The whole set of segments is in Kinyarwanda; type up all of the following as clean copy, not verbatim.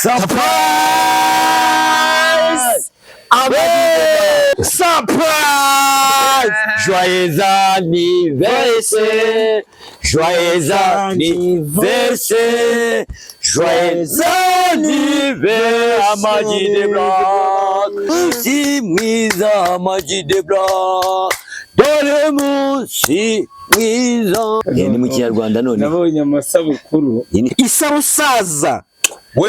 Surprise! Surprise! Joyeux anniversaire! Joyeux anniversaire! Joyeux anniversaire! Amag the Black! Umunsi mwiza, Amag the Black! Dore umunsi mwiza! Ni mu Kinyarwanda none. Nabonye amasabukuru. Isarusaza We.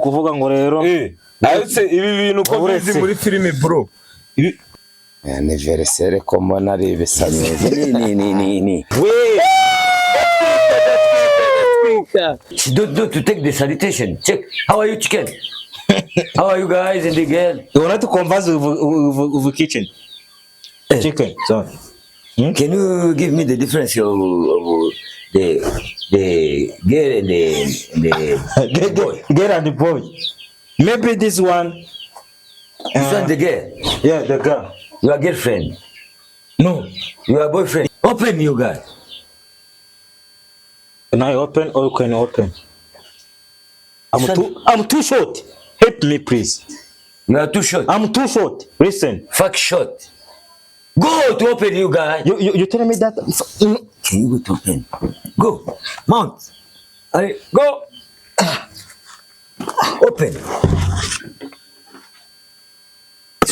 Kuvuga ngo rero Aretse ibi bintu uko Uretse. bizi muri filime, bro. Anniversaire ko mbona ari ibisazi? Ni ni ni ni. We. Don't to take the salutation. Check. How are you, chicken? How are you guys and the girl? You want to converse with kitchen chicken, so Can you give me the difference of the girl and the boy? Girl and the boy, maybe this one. This one the girl. Yeah, the girl. Your girlfriend. No. Your boyfriend. Open, you guys. Can I open or can you open? I'm Son. too short. Help me, please. You are too short. I'm too short. Listen. Fuck short. Go to open, you guys. You telling me that? Can you go to open? Go. Mount. Allez, go. Open.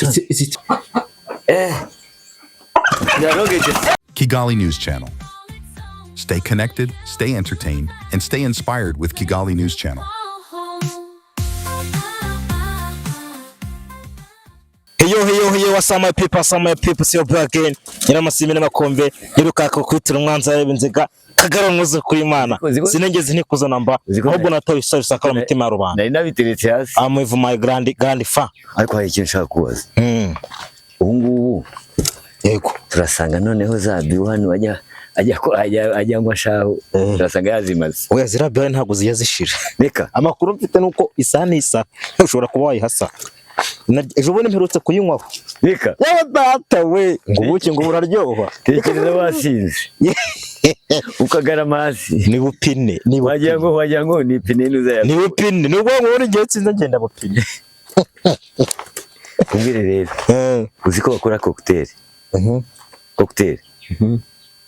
Is it Eh. Kigali News Channel. Stay connected, stay entertained, and stay inspired with Kigali News Channel. Heyo, heyo, heyo, what's up, my people? What's up, my people? It's your boy again. Nyiramasimi n'amakombe, yirukanka kwitira umwanzi areba inziga, kagara nkuze kuri Imana. Sinigeze ntikuzo namba, ahubwo natoye isaro isakara umutima ya rubanda. Nari nabiteretse hasi. I'm with my grand fa. Ariko hari ikintu nshaka kubaza. Ubu ngubu turasanga noneho za biwu hano ajya ko ajya ngo ashaho, turasanga yazimaze. Oya, ziriya biwa ntabwo zijya zishira. Reka. Amakuru mfite nuko isaha n'isaha ushobora kuba wayihasa. Ejo bundi mperutse kuyinywaho. Reka. Yewe data we, ngo ubuki ngo buraryoha. Tekereza wasinze ukagarama hasi. Ni bupine, ni Wagira bupine. ngo ni ipine n'uza ya. Ni bupine, ni ubwo ngo buri gihe nsinze ngenda bupine. Kumbwire rero, uzi ko bakora cocktail? Cocktail.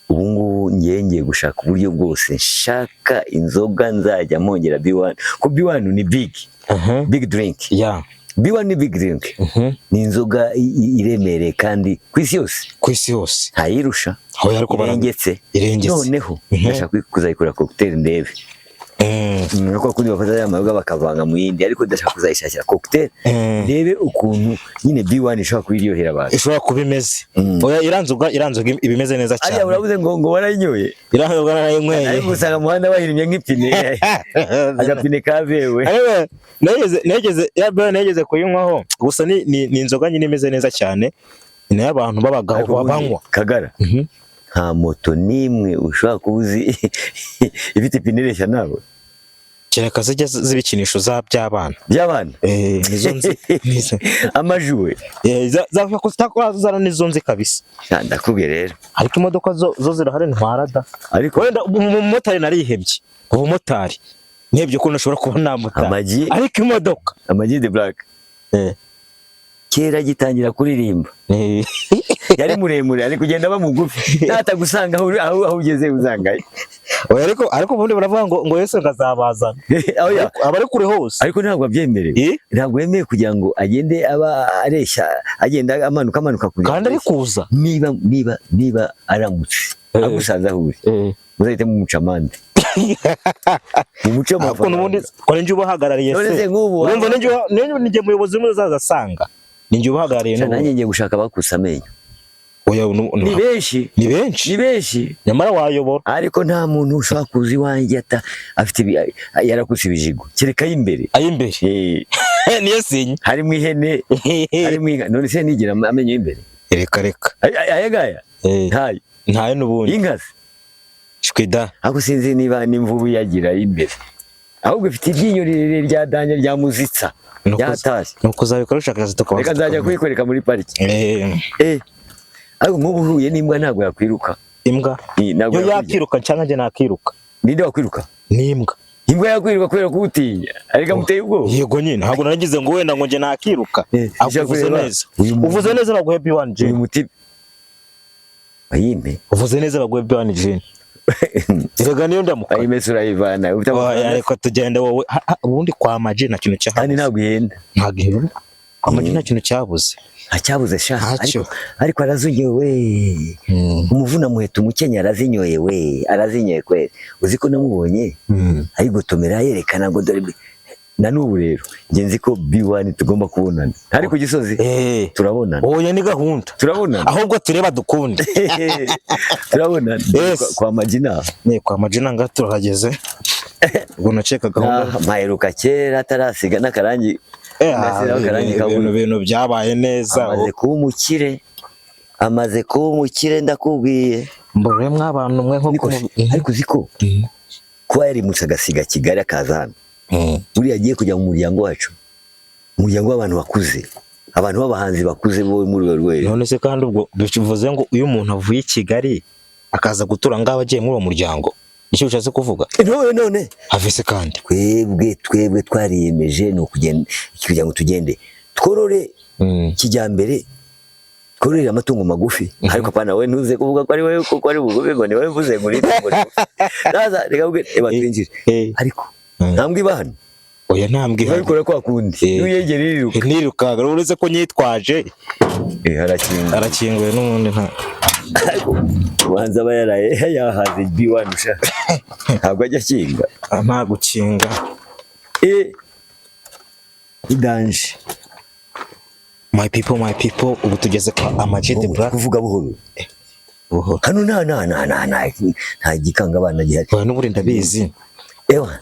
Ubu ngubu ngiye gushaka uburyo bwose nshaka inzoga nzajya mongera B1, ko B1 ni big big drink. B1 ni big drink. Ni inzoga iremereye kandi ku isi yose. Ku isi yose. Ntayirusha. Aho ariko Irengetse. Irengetse. Noneho ndashaka kuzayikora cocktail ndebe. Nuko kundi bafata ya mayoga bakavanga mu yindi, ariko ndashaka kuzayishakira cocktail ndebe ukuntu nyine B1 ishobora kubiryohera abantu. Ishobora kuba imeze. Oya, iranzoga iba imeze neza Ariya cyane. Uravuze ngo warayinyoye. Iranzoga narayinyweye. Ariko usanga muhanda wahirimye nk'ipine, agapine kavewe. Anyway, negeze ya bwa negeze kuyinywaho gusa ni inzoga nyine imeze neza cyane, ni nayo abantu b'abagabo Ariko ubundi, banywa. Kagara, nta moto n'imwe ushobora kuba uzi ifite ipine ireshya nawe. Kereka zijya z'ibikinisho za by'abana. By'abana. Nizo nzi nizo. Amajuwe. Za zara nizo nzi kabisa. Sha, ndakubwiye rero. Ariko imodoka zo zirahari ntwara da. Ariko wenda umumotari narihebye, ubumotari nihebye ko nashobora kuba namotari. Amagi. Ariko imodoka. Amag the Black kera agitangira kuririmba yari muremure, ari kugenda aba mugufi, natagusanga aho ugeze uzangaye. Oya, ariko ubundi baravuga ngo Yesu ngazabazana. Oya. Aba ari kure hose. Ariko ntabwo abyemerewe. Ntabwo yemewe kugira ngo agende aba areshya, agenda amanuka amanuka kugira Kandi ari ngo areshye. kuza. Niba aramutse agusanze aho uri, muzahite mumuca amande, mumuce Ariko n'ubundi amafaranga. ko ninjye ubahagarariye None se? se nk'ubu Urumva ninjye muyobozi umwe uzaza asanga ninjye ubahagarariye Sha, n'ubundi. Nanjye ngiye gushaka abakutse amenyo. Oya, Ni benshi. Ni benshi. Ni benshi. Nyamara wayobora. Ariko nta muntu ushobora kuza iwanjye ata afite yarakutse ibijigo, kereka ay'imbere. Ay'imbere. Niyo sinya. Harimo ihene, harimo inka. None se nigira amenyo y'imbere? Reka reka. Aya ngaya ntayo. Ntayo n'ubundi. Inka se? Shwida. Ariko sinzi niba n'imvubu yagira ay'imbere, ahubwo ifite iryinyo rirerire rya danje rya muzitsa ryatashye. Nuko uzabikora ubushakashatsi tukabanza Reka nzajya tukamenya. kuyikwereka muri pariki. Ariko nk'ubu uhuye n'imbwa ntabwo yakwiruka. Imbwa Ntabwo yo yakurya. Yakiruka cyangwa njye nakiruka. Ninde wakwiruka? N'imbwa. Imbwa yakwirirwa kubera kuwutinya, ariko amuteye ubwoba. Yego nyine, ntabwo naragize ngo wenda ngo njye nakiruka. Ahubwo Ushaka uvuze kureba neza. uyu muntu- Uvuze neza, baguhe B1 uyu Gin. muti bayimpe. Uvuze neza, baguhe B1 Gin. Erega niyo ndamuka. Bayimpe se urayivana ufite Oya, amafaranga? reka tugende wowe. Ubundi kwa Maji nta kintu Kandi cyahabuze. ntabwo ihenda. Ntabwo ihenda. Kwa Maji nta kintu cyabuze. Ntacyabuze sha. Ntacyo. Ariko arazinyoye we. Umuvuna muheto umukenya arazinyoye we, arazinyoye kweli. Uzi ko namubonye ari gotomera yerekana ngo dore na n'ubu rero njye nzi ko B1 tugomba kubonana ari ku Gisozi. Turabonana. Oya, ni gahunda. Turabonana. Ahubwo tureba dukunde. Turabonana. Yes. Kwa Magina. Ne kwa Maji nanga turahageze. Ubwo naceka gahunda. Ah, mpaheruka kera atarasiga n'akarangi. Nasizeho akarangi kabura. Ibintu byabaye neza. Amaze kuba umukire, amaze kuba umukire, ndakubwiye. Mbore mw'abantu mwe nko Niko se, ariko uzi ko kuba yarimutse agasiga Kigali akaza hano, buriya agiye kujya mu muryango wacu, umuryango w'abantu bakuze, abantu b'abahanzi bakuze bo muri urwo rwego. None se kandi ubwo bivuze ngo iyo umuntu avuye i Kigali akaza gutura ngaho agiye muri uwo muryango, nicyo bishatse kuvuga? None none Havese kandi. Twebwe twariyemeje ni ukugenda kugira ngo tugende tworore kijyambere, twororere amatungo magufi. Ariko apana wowe, ntuze kuvuga ko ari wowe, kuko ari bugufi, ngo ni wowe mvuze ngo ni itungo rigufi. Naza reka ubwe eba twinjire. Ariko ntambwe iba hano. Oya, ntambwe ihari. Urabikora kwa kundi n'uyegera iriruka. Ntirukaga uretse ko nyitwaje. Harakinga. Arakinguye n'ubundi nta. Ariko ubanza aba yaraye yahaze B1 sha, ntabwo ajya akinga. Nta gukinga. Idanje. My people, my people, ubu tugeze kwa Ama G The Black. Kuvuga buhoro. Buhoro. Hano nta gikanga abana gihari. Oya, n'ubundi ndabizi. Ewa,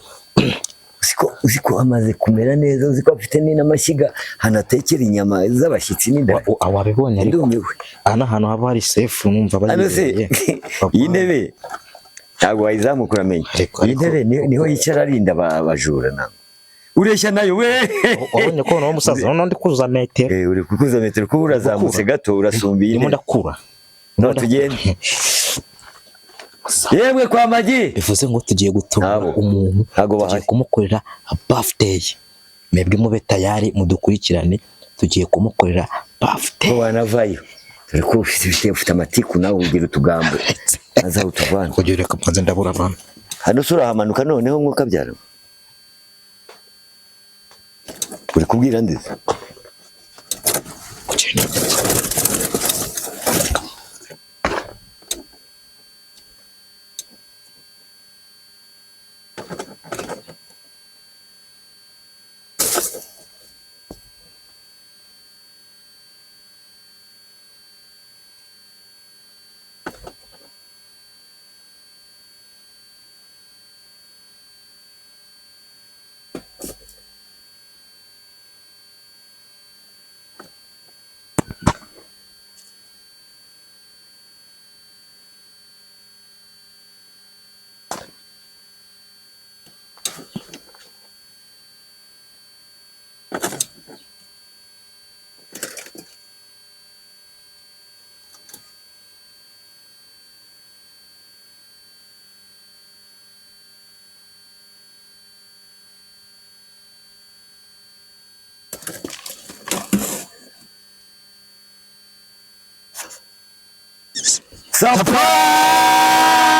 uziko amaze kumera neza, uziko afite n'amashyiga hanatekera inyama z'abashyitsi n'inda. Wabibonye ariko. Ndumiwe. Aha ni ahantu haba hari safe, numva Hano se bayibereye. iyi ntebe ntabwo wayizamuka uramenya. Ariko- Iyi ntebe niho yicara arinda abajura nawe ureshya nayo we. Wabonye ko noneho umusaza noneho ndi kuzuza metero. Uri kukuza metero kuko urazamutse gato, urasumba iyi Ndimo ntebe. ndakura. No tugende yemwe kwa Magi. Bivuze ngo tugiye gutura Ntabo. umuntu, Ntago tugiye bahari. kumukorera birthday. Mwebwe mube tayari mudukurikirane, tugiye kumukorera birthday. Ko banavayo dore ko ufite amatiku nawe ugira utugambo maze aho utuvana. Kugira reka mbanze ndabura abantu. Hano se urahamanuka noneho mwuka byara uri kubwira ndetse. Kugenda.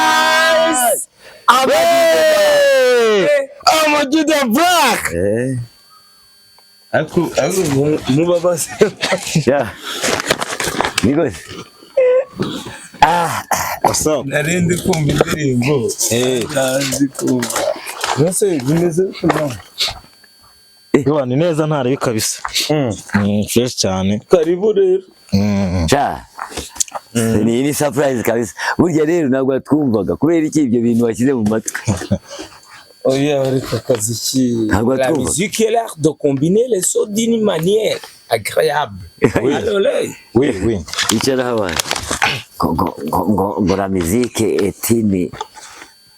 Surprise! Ama G The Black. Ariko mubabaze. Ya. Nigose. What's up? Nari ndi kumva indirimbo. Ntazi kumva. Mbese bimeze bite mwana? Yo, ni neza ntaribi kabisa. Fresh cyane. Karibu rero. Cha. Ni surprise kabisa. Burya rero ntabwo twumvaga kubera iki ibyo bintu washyize mu matwi. Oya, ariko akazi ki. Ntabwo La twumva. musique est l'art de combiner les sons d'une manière agréable. Oui. À l'oreille. Oui, oui. Icara abantu. Ngo la musique est une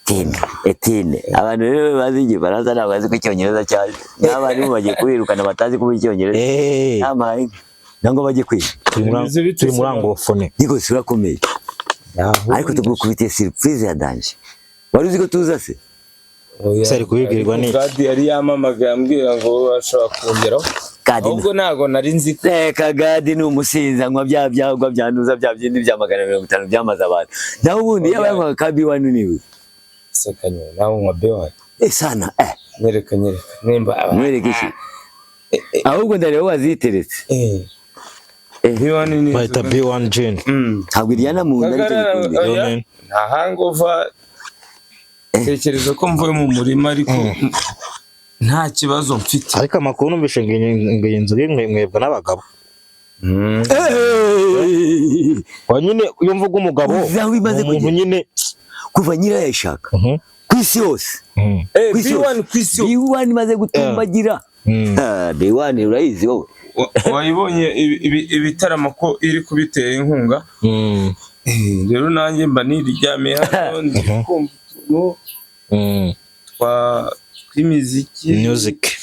tine etine. Abantu rero bazi igifaransa ntabwo bazi ko icyongereza cyaje. N'abarimu bagiye kubirukana batazi kuvuga icyongereza. Amaye. Nangwa bajye kwiga. Bimeze bite Turi muri se? anglophone. Nigose urakomeye. Ariko tugukubitiye surprise ya danger. Wari uzi ko tuza se? Oya, Se ari kubibwirwa ariko n'iki? Gadi yari yamamagaye ambwira ngo ashobora kongeraho. Gadi Ahubwo ntabwo nari nzi ko Reka, Gadi ni umusinzi, anywa bya byagwa byanduza, bya byindi bya 250 byamaze abantu. Naho ubundi yaba yanywaga ka B1 niwe. Sekanye nawe unywa B1? Eh, sana eh. Nyereka, nyereka nimba Mwereke iki? Ahubwo ndareba waziteretse. B1 ni Bahita B1 gin. Ntabwo iryana mu nda, nicyo Kagarara, gikundiro. oya, Amen. nta hangover. Tekereza ko mvuye mu murima, ariko nta kibazo mfite. Ariko amakuru numvise ngo iyi nzu mwebwe n'abagabo. Wa nyine iyo mvuga umugabo, Uzi aho imaze ni umuntu kugera? nyine. Kuva nyirayishaka ku isi yose. Ku isi B1 ku isi yose. B1 imaze gutumbagira. Ah, B1 urayizi wowe? Wayibonye ibitaramo ko iri kubitera inkunga. Rero nanjye mba niryamiye hano, ndi kumva utuntu tw'imiziki Music.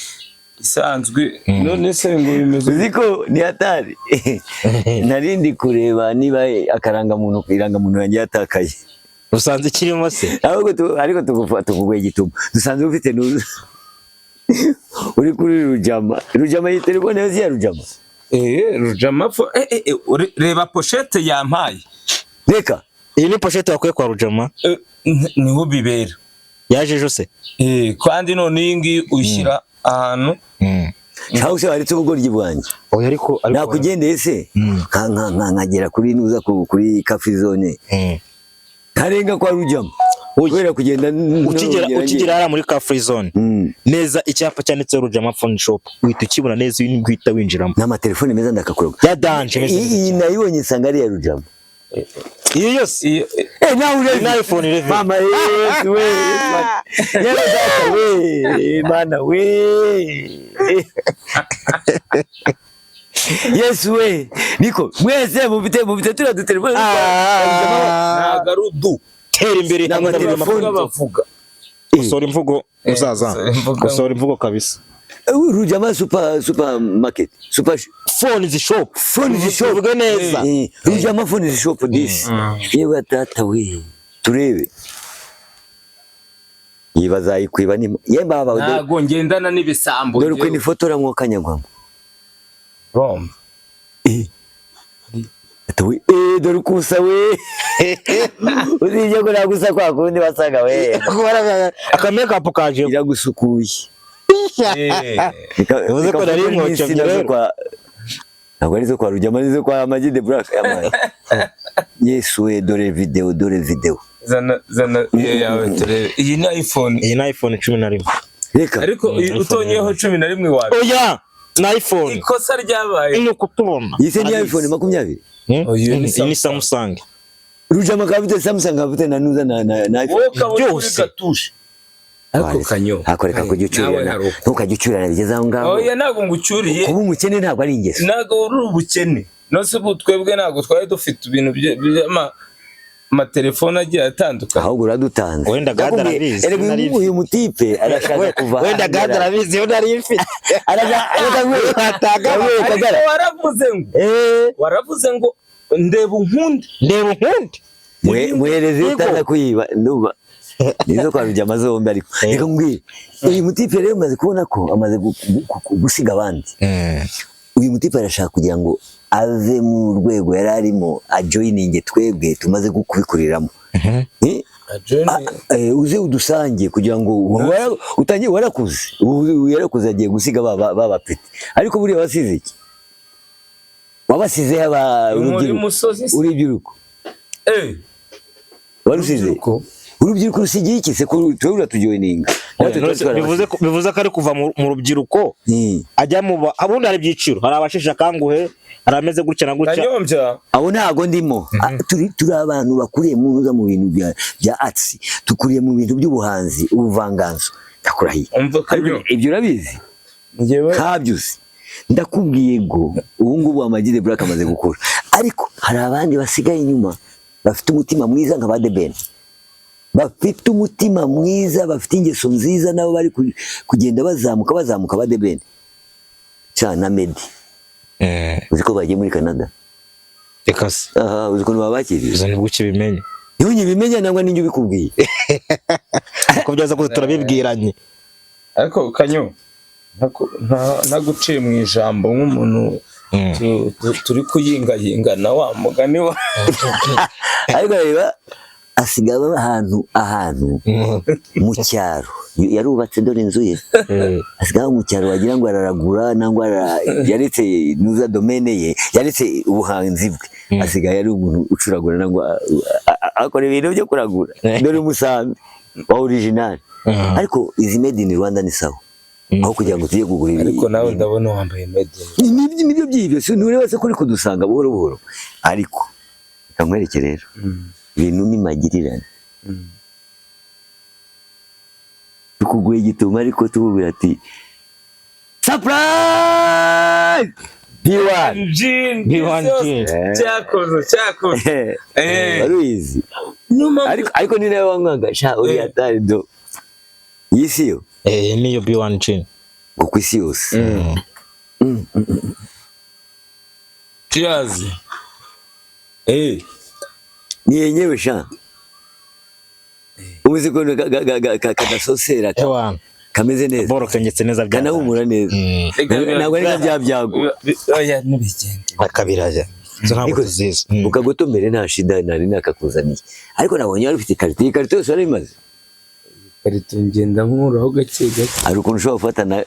isanzwe. None se ngo bimeze Uzi ko ni hatari? Narindi kureba niba akarangamuntu, irangamuntu yanjye yatakaye. Usanze ikirimo se? Ahubwo ariko tukuguye gituma dusanzwe ufite nuza uri kuri Rujama. Rujama, iyi telefone yose ya Rujama. Rujama reba pochette yampaye. Reka. Iyi ni pochette wakuye kwa Rujama? Niho bibera. Yaje ejo se? Kandi none iyi ngiyi uyishyira ahantu. Cyangwa se waretse ubugoryi bwanjye? Oya, ariko Nakugendeye se nkagera kuri nuza kuri Car-Free Zone, ntarenga kwa Rujama Oya. kubera kugenda Ukigera nongera. Ukigera hariya muri Car Free Zone neza, icyapa cyanditseho Rujama Phone Shop uhita ukibona neza, uyu nibwo uhita winjiramo. N'amatelefone meza, ndakakuroga. Ya danger, meze neza. Iyi nayibonye nsanga ari iya Rujama. Iyo yose. Eh, nawe urebye. Ni iPhone 11. Mama Yesu we. Yewe data we. Mana we. Yesu we. Niko mwese mufite turiya dutelefone. Ntabwo ari udu Tera imbere Ni hamwe na Rujama. amatelefone. bavuga bavuga. Kosora imvugo musaza. Kosora imvugo. Kosora imvugo kabisa. Rujama supermarket. Super Phones shop. Phones shop. Uvuge neza. Rujama Phones Shop this. Yewe data we. Turebe. Iyi bazayikwiba ni ye baba dore. Ntabwo ngendana n'ibisambo. Dore uko njyewe. nifotora mwokanyagwamo. Urumva? Ati we, dore uko usa we. Uzijye ko nagusa kwa kundi wasaga we. Aka makeup kaje. Iragusukuye. Bivuze ko nari Reka nkocomye rero. Ntabwo ari zo kwa Rujama, ni zo kwa Amag the Black. Yamaye. Yesu we, dore video, dore video. Zana, zana iyo yawe turebe. Iyi ni iPhone. Iyi ni iPhone 11. Reka. Ariko utonyeho 11 wawe. Oya, ni iPhone. Ikosa ryabaye. Ni ukutubona. Iyi se ni iPhone 20? Oya, ni Iyi ni Samsung. Rujama akaba afite Samsung, akaba afite na nuza na iPhone. Wowe ukaba uri kuri Byose. gatushe. Ariko kanyo. Hakoreka kujya Nawe ucyurirana. hari uko. Ntukajya ucyurirana bigeze aho ngaho. Oya, ntabwo ngucyuriye. Kuba umukene ntabwo ari ingeso. Ntabwo uri ubukene. Nose ubu twebwe ntabwo twari dufite ibintu by'amatelefone agiye atandukanye? Ahubwo uradutanze. Wenda Gad arabizi, Erega nari uyu mutipe arashaka kuva Wenda ahandi. Gad arabizi, yo nari mfite. Arashaka Ariko Kagara. waravuze ngo waravuze ngo ndeba unkunde. Ndeba unkunde. Muhereze Yego. utaza kuyiba, ndumva nizo kwa Rujama zombi. Ariko reka mbwire, uyu mutipe rero umaze kubona ko amaze gusiga abandi. Uyu mutipe arashaka kugira ngo ave mu rwego yari arimo, ajoininge twebwe tumaze kubikuriramo. Eh? Uze udusange kugira ngo utangiye warakuze. Ubu yarakuze, agiye gusiga ba bapeti. Ariko buriya wasize iki? Wabasize aba Muri urubyiruko. musozi se? Urubyiruko. Warusize. Urubyiruko. Urubyiruko rusigiye iki se ko twe uratujoininga? Natwe tuba twarabasize. Bivuze ko ari kuva mu rubyiruko ajya mu ubundi hari ibyiciro, hari abasheshe akanguhe, hari ameze gutya na gutya. Kanyombya. Abo ntago ndimo. Turi abantu bakuriye mu mu bintu bya arts, tukuriye mu bintu by'ubuhanzi, ubuvanganzo, ndakurahiye. Umva Ariko Kanyo. ibyo urabizi? Njyewe Ntabyo uzi. Ndakubwiye ngo ubu ngubu Amag the Black amaze gukura, ariko hari abandi basigaye inyuma bafite umutima mwiza nka ba The Ben, bafite umutima mwiza, bafite ingeso nziza, nabo bari kugenda bazamuka, bazamuka, ba The Ben cyane na Meddy. Uzi ko bagiye muri Canada? Reka se. Aha, uzi ukuntu babakiriye? Izo nibwo ukibimenye. Niho nyibimenya nangwa ninjye ubikubwiye. Uko byaza kose turabibwiranye. Ariko Kanyo, ntaguciye mu ijambo, nk'umuntu turi kuyingayingana wa mugani wa Ariko reba, asigaye aba ahantu mu cyaro yarubatse, dore inzu ye. Asigaye aba mu cyaro, wagira ngo araragura nangwa yaretse nuza domaine ye, yaretse ubuhanzi bwe, asigaye ari umuntu ucuragura nangwa akora ibintu byo kuragura. Dore umusambi wa original. Ariko izi made in Rwanda ni sawa, aho kugira ngo tujye kugura ibi. Ariko nawe ndabona wambaye made in. Nibyo by'ibyo, si ntureba se ko uri kudusanga buhoro buhoro? Ariko reka nkwereke rero, ibintu ni magirirane. Tukuguye igituma, ariko tumubwira ati surprise B1. Gin. B1 gin. Cyakoze, cyakoze. Wari uyizi? Niyo mpamvu. Ariko ni nawe wanywaga sha uri atari do iyi si yo. Niyo B1 gin. Ngo ku isi yose. Cheers. Ni yenyewe sha, uzi ukuntu kadasosera Ewana. kameze neza. Boro kengetse neza bya. Kanahumura neza. Ntabwo ari nka bya byago. Oya, ntibigende. Akabiraya. Izo ntabwo Ariko tuzizi. Ukagotomere nta shida nari nakakuzaniye, ariko nabonye wari ufite ikarito. Iyi karito yose wari imaze. Karito ngenda nkuraho gake gake. Hari ukuntu ushobora gufata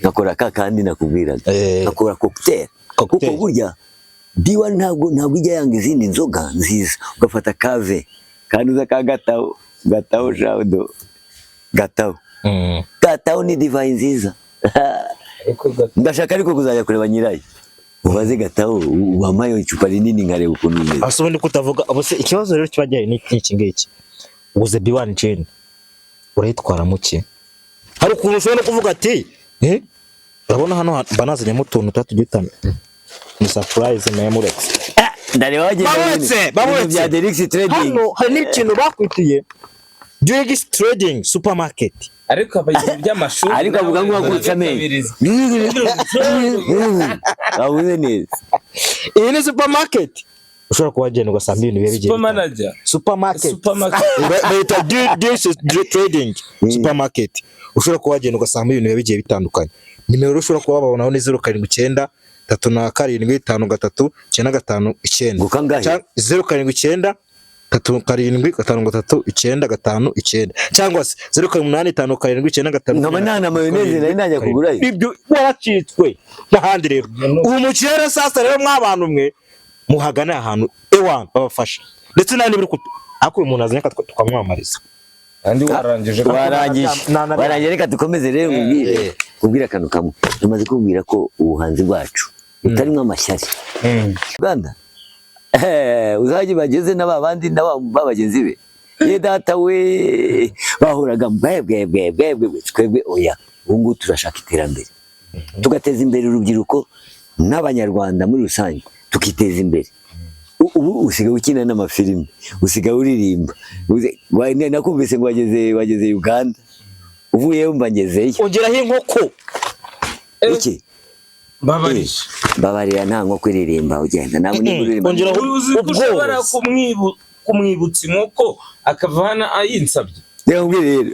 nkakora ka kandi nakubwiraga, nkakora cocktail, kuko Cocktail. burya B1 ntabwo ijya yanga izindi nzoga nziza. Ugafata kave kandi uza ka Gatabo, Gatabo shawdo, Gatabo. Gatabo ni divayi nziza. Ariko gato. Ndashaka ariko kuzajya kureba nyirayo, ubaze Gatabo wampaye icupa rinini nkareba ukuntu bimeze. Ase ubundi kutavuga ubu se, ikibazo rero kiba gihari ni iki ngiki: uguze B1 gin, urayitwara mu ki? Hari ukuntu ushobora no kuvuga ati urabona hano mba nazanyemo utuntu tuba tugiye dutandukanye, ni surprise nayo muretse. Ndareba wagenda Babonetse, babonetse. ibintu bya Derix Trading. Hano hari n'ikintu bakwitiye Derix Trading Supermarket. Ariko abagira by'amashuri. Ariko avuga nk'uwakutse amenyo, avuze neza. Iyi ni supermarket ushobora kuba wagenda ugasanga ibintu biba bigiye Super manager. Supermarket. Supermarket. Bayita Derix Trading Supermarket. Ushobora kuba wagenda ugasanga ibintu biba bigiye bitandukanye. Nimero ushobora kuba wababonaho ni 0793753959. Ngo kangahe? 0793753959 cyangwa se 078579 5. Nkaba nta na mayonnaise nari najya kugurayo. Ibyo waracitswe n'ahandi rero. Ubu mukirere sasa rero, mw'abantu mwe muhagana ahantu ewa babafasha, ndetse n'andi biri ariko uyu muntu azanye tukamwamamariza. Kandi warangije. Warangije. Warangije, reka dukomeze rero mubwire, kubwira akantu kamwe. Tumaze kubwira ko ubuhanzi bwacu butarimo amashyari. Uganda, uzajye bageze na ba bandi na ba bagenzi be, ye data we, bahoraga bwe bwe bwe bwe bwe. Twebwe oya, ubu ngubu turashaka iterambere, tugateza imbere urubyiruko n'Abanyarwanda muri rusange, tukiteza imbere. Ubu usigaye ukina n'amafilimi, usigaye uririmba. Nakumvise ngo wageze Uganda, uvuyeyo mba ngezeyo. Ongeraho inkoko. Iki? Babarije. Mbabarira, nta nkoko iririmba ugenda, ntabwo niba uririmba. Ongeraho Uzi ko ushobora ubworozi. Kumwibutsa inkoko akava hano ayinsabye. Reka nkubwire rero,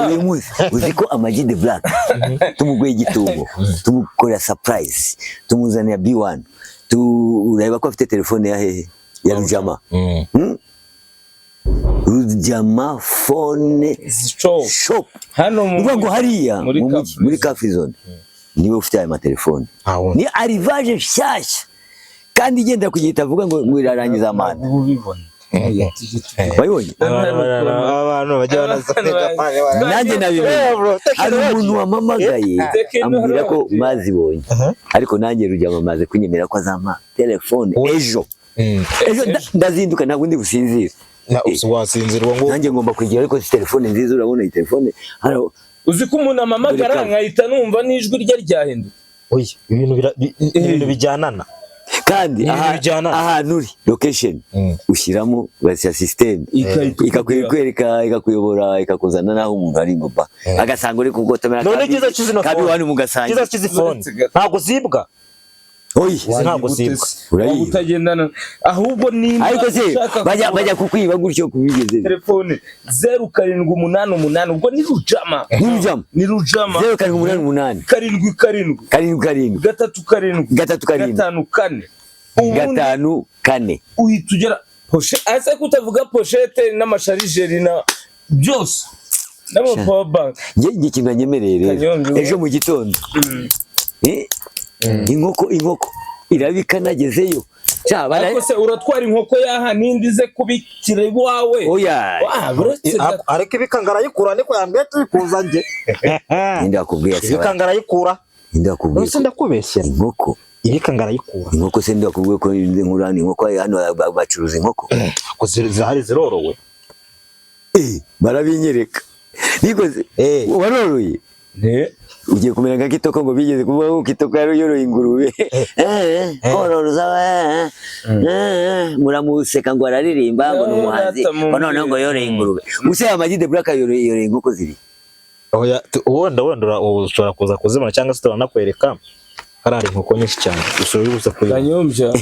uyu munsi uzi ko Ama G The Black tumuguye igitumo, tumukorera surprise, tumuzanira B1, tureba ko afite telefone ya hehe, ya Rujama. Rujama Phone Shop. Shop. Hano mu Ni ukuvuga ngo hariya muri mu Car mujyi, muri Car Free Zone, niwe ufite aya matelefone. Nta wundi. Ni arrivage nshyashya kandi igendera ku gihe, itavuga ngo irarangiza manda. Ubu ubibona. Oya, tujye Wabibonye? Abantu bajya banaza. Nanjye nabimenye hari umuntu wampamagaye ambwira ko bazibonye, ariko nanjye Rujama amaze kunyemera ko azampa telefone ejo. Ejo ndazinduka, ntabwo ndi businzire. Wasinzira uwo nguwo. Nanjye ngomba kugira, ariko si telefone nziza. Urabona iyi telefone hano. Uzi ko umuntu amamagara Dore nkahita numva n'ijwi rye ryahindutse. Oya, ibintu ibintu bijyanana. Kandi Ni ibintu bijyana. Ahantu uri, location ushyiramo, ugashyira system Igahita ikakwereka, ikakuyobora, ikakuzana n'aho umuntu ari, ngo ba agasanga uri kugotomera. None icyiza cy'izino kabi phone. wani mugasangira. Cyiza cy'izi phone, ntabwo zibwa. Oyi. Izi ntabwo zibwa. Urayiba. Waba utagendana ahubwo nimba Ariko se ushaka bajya kugura bajya kukwiba gutyo kubigeze. Telefone 0788, ubwo ni Rujama. Ni Rujama. Ni Rujama. 0788. 77. 77. 37. 37. 54. Ubundi 54. uhita ugera poshe ese kutavuga pochette n'amasharijeri na byose n'ama power bank. Njye ikintu nanyemereye rero. Kanyombya. Ejo mu gitondo. Inkoko irabika nagezeyo. Cya bara. Ariko se uratwara inkoko yaha nindi ze kubikira iwawe? Oya. Wa, buretse gato. Ariko ibikanga arayikura, niko yambwiye tubikuza njye. Ninde wakubwiye se? Ibikanga arayikura. Ninde wakubwiye? None ndakubeshyera. Inkoko. Ibikanga arayikura. Inkoko se ninde wakubwiye ko inkura ni inkoko hano bacuruza inkoko? Ko zirahari zirorowe. Barabinyereka. Nikoze. Waroroye. Ugiye kumera nka Kitoko ngo bigeze kuvuga ko Kitoko yari yoroye ingurube. Kororoza muramuseka ngo araririmba ngo ni umuhanzi. Ngo noneho ngo yoroye ingurube. Use Ama-G The Black yoroye inkoko zibiri. Oya, wenda ushobora kuza kuzibona cyangwa se turanakwereka. Hari inkoko nyinshi cyane. Ushobora kuza kuyibona. Kanyombya.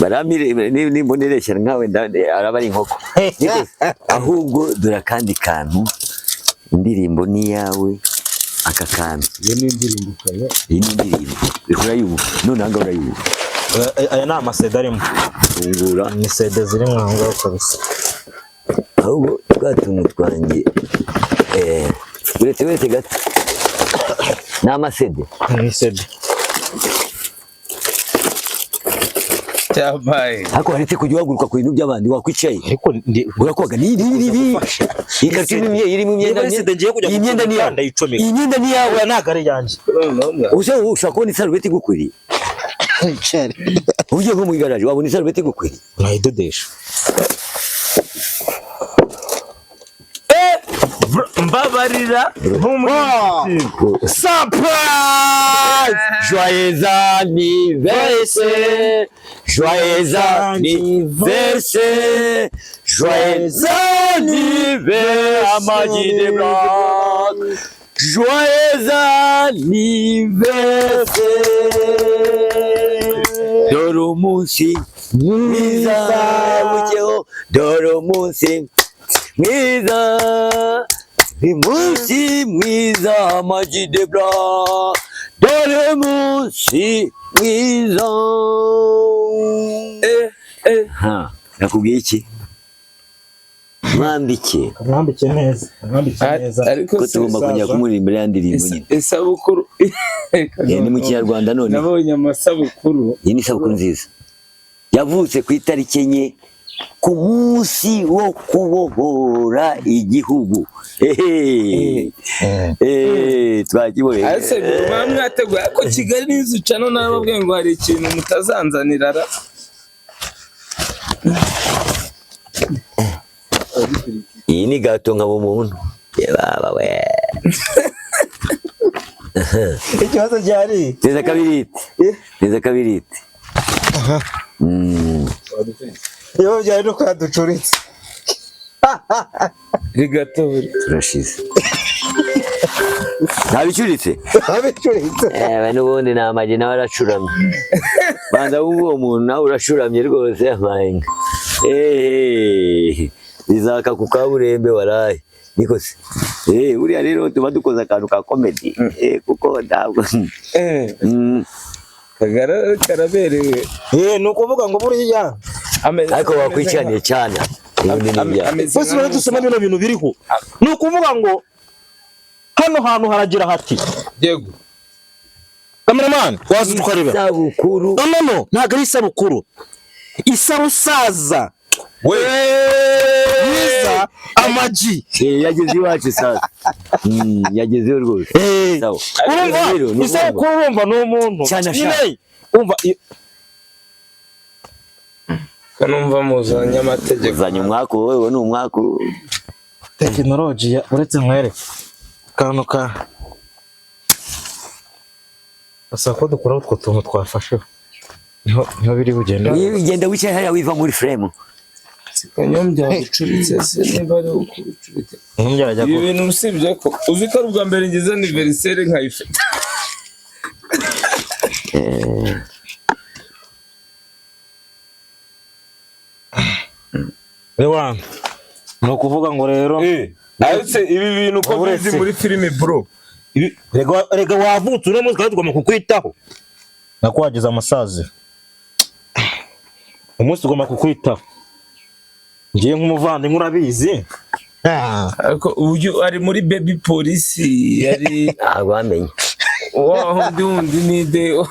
Baramire nimboneresha nkawe araba ari inkoko. Ahubwo dore akandi kantu, indirimbo ni yawe. Aka kantu. Iyo ni indirimbo kayo. Iyi ni indirimbo. Urayumva. None aha urayumva. Aya ni amasede arimo. Fungura. Ni sede ziri mu ngaho kabisa. Ahubwo twa tuntu twanjye. Uretse gato. Ni amasede. Ni sede. Cyabaye. Ariko haretse kujya uhaguruka ku bintu by'abandi wakwicaye. Ariko urakwaga ni ni. Iyi karito irimo imyenda. Iyi myenda ni yawe. Iyi myenda ni yawe. Ntabwo ari yanjye. Use ushobora kubona isarubeti igukwiriye. Ugiye nko mu igaraje wabona isarubeti igukwiriye. Nayidodesha. Mbabarira. Surprise! Joyeux anniversaire! Joyeux anniversaire! Joyeux anniversaire! Ama-G The Black! Joyeux anniversaire! Dore umunsi mwiza bukeho, dore umunsi mwiza, umunsi mwiza Ama-G The Black, dore umunsi mwiza. Nakubwiye iki? Mwambike. Mwambike neza. Mwambike neza. Ariko ko tugomba kujya kumuririmbira ya ndirimbo nyine. Isabukuru. Ni mu Kinyarwanda none. Nabonye amasabukuru. Iyi ni isabukuru nziza. Yavutse ku itariki 4 ku munsi wo kubohora igihugu. Twakibonye. Ese mwateguye ariko Kigali News Channel narababwiye ngo hari ikintu mutazanzanira ra. Iyi ni gato nka bumuntu. Baba we. Ikibazo cyari. Teza kabiriti. Teza kabiriti. Iyo byari no kwaducuritse. Rigatori. Turashize. Ntabicuritse? Ntabicuritse. N'ubundi ni amagi nawe aracuramye. Banza wumve uwo muntu nawe urashuramye rwose amayenga. Bizaka ku kaburembe waraye. Niko se. Buriya rero tuba dukoze akantu ka comedy. Kuko ntabwo. Kagara karaberewe. Ni ukuvuga ngo buriya. Ariko wakwicaniye cyane. Bose bari dusoma bino bintu biriho. Ni ukuvuga ngo hano hantu haragira hati. Yego. Cameraman, waza tukareba. Isabukuru. No, ntabwo ari isabukuru. Isarusaza. We. Mwiza Ama-G. Yageze iwacu sasa. Yagezeyo rwose. Sawa. Urumva isabukuru urumva ni umuntu. Cyane. Umva Kanumva muzanye amategeko. Uzanye umwaka wowe ni umwaka. Tekinoloji uretse nkwereke. Kantu ka Asa ko dukora utwo tuntu twafashe. Niho biri bugende. Ugenda wicaye hariya wiva muri frame. Kanyombya ucuritse se niba ari ukucuritse. Ibi bintu usibye ko uzi ko ari ubwa mbere ngize anniversaire nkayifite. Ewa, ni ukuvuga ngo rero Aretse ibi bintu uko Uretse. bizi muri filime, bro. Rega wavutse uno munsi kandi tugomba kukwitaho, nakuhageze amasaziro umunsi tugomba kukwitaho, ngiye nk'umuvandimwe urabizi. Ariko uyu ari muri baby polisi yari Ntabwo wamenye. Wa wundi wundi ni de.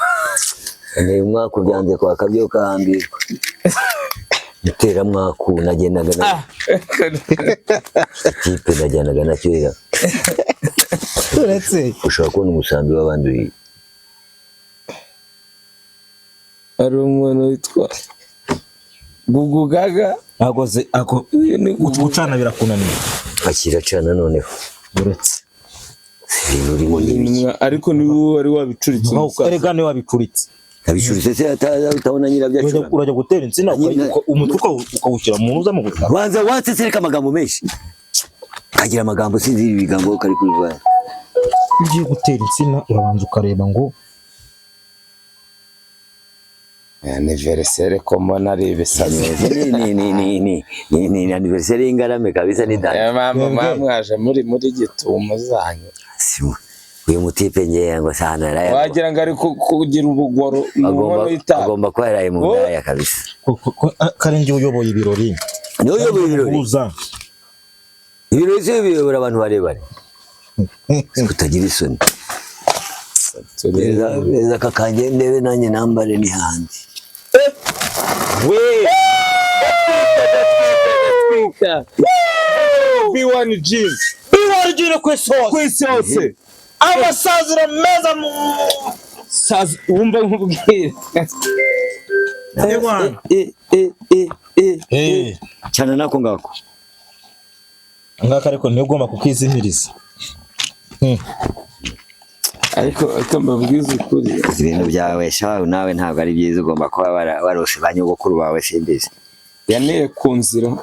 Ni umwaka ubyanze kwa kabyo kahambirwa muteramwaku nagendaga na ikipe najyanaga na kera. Uretse. Ushobora kubona umusambi w'abandi uriye. Hari umuntu witwa Gugu Gaga. Agoze ako. Uyu ni Gugu. Gucana birakunaniye. Akira cana noneho. Uretse. Ibintu urimo ni ibiki? Ariko ni wowe wari wabicuritse umusaza. Erega niwe wabicuritse. Abicuritse se utabona nyirabyo acurama? Urajya gutera insina, umutwe ukawushyira mu ntuza mu gutaka. Banza watse, reka amagambo menshi, kagira amagambo, sinzi ibigambo kari kubivana. Iyo ugiye gutera insina urabanza ukareba ngo Anniversaire ko mbona ari ibisazi. Ni anniversaire y'ingarame kabisa, ni dance. Mama mwaje muri gitumo zanyu. Uyu mutipe ngewe ngo sahana yaraye Wagira ngo ari kugira ubugoro mu nkono y'itabi. Agomba kuba yaraye mu ndaya kabisa. Kare njye uyoboye ibirori. Niwe uyoboye ibirori. Uza. Ibirori se biyobora abantu barebare kutagira isoni. Beza kakanjye ndebe nanjye nambare ni handi. We B1 G. B1 G ku isi hose. Ku isi hose. Amasaziro meza. Sazi wumva nkubwire. Ewana. Cyane nako ngako. Ngaka ariko niyo ugomba kukizimiriza. Ariko mbabwize ukuri. Ibintu byawe shawe nawe ntabwo ari byiza, ugomba kuba warose ba nyogokuru bawe simbizi. Yaneye ku nzira.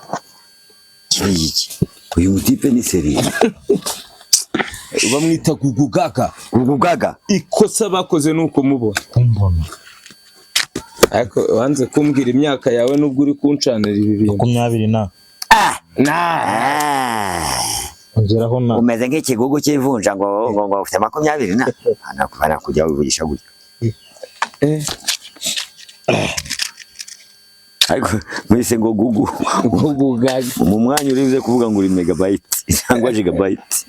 Iki uyu mutipe ni seri. Bamwita Gugu Gaga. Gugu Gaga. Ikosa bakoze ni ukumubona. Kumbona. Ariko wanze kumbwira imyaka yawe nubwo uri kuncanira ibi bintu. 20 na. Na. Ongeraho na. Umeze nk'ikigugu cy'ivunja ngo ngo ngo ufite 20 na. Anakujya wivugisha gutya. Ariko mwise ngo Gugu. Gugu Gaga. Mu mwanya uribuze kuvuga ngo uri megabyte cyangwa gigabyte.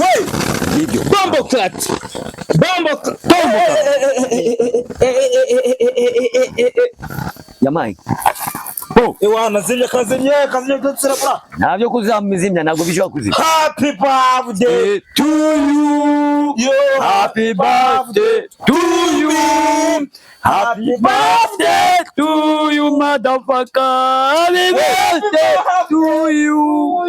We! Ibyo. Bombo clat. Bombo clat. Yamaye. Ewana zimya kazimye kazimye byose bra. Ntabyo kuzamizimya, ntabwo bishobora kuzimya. Happy birthday to you. Yo. Happy birthday to you. Happy birthday to you, motherfucker. Happy birthday to you.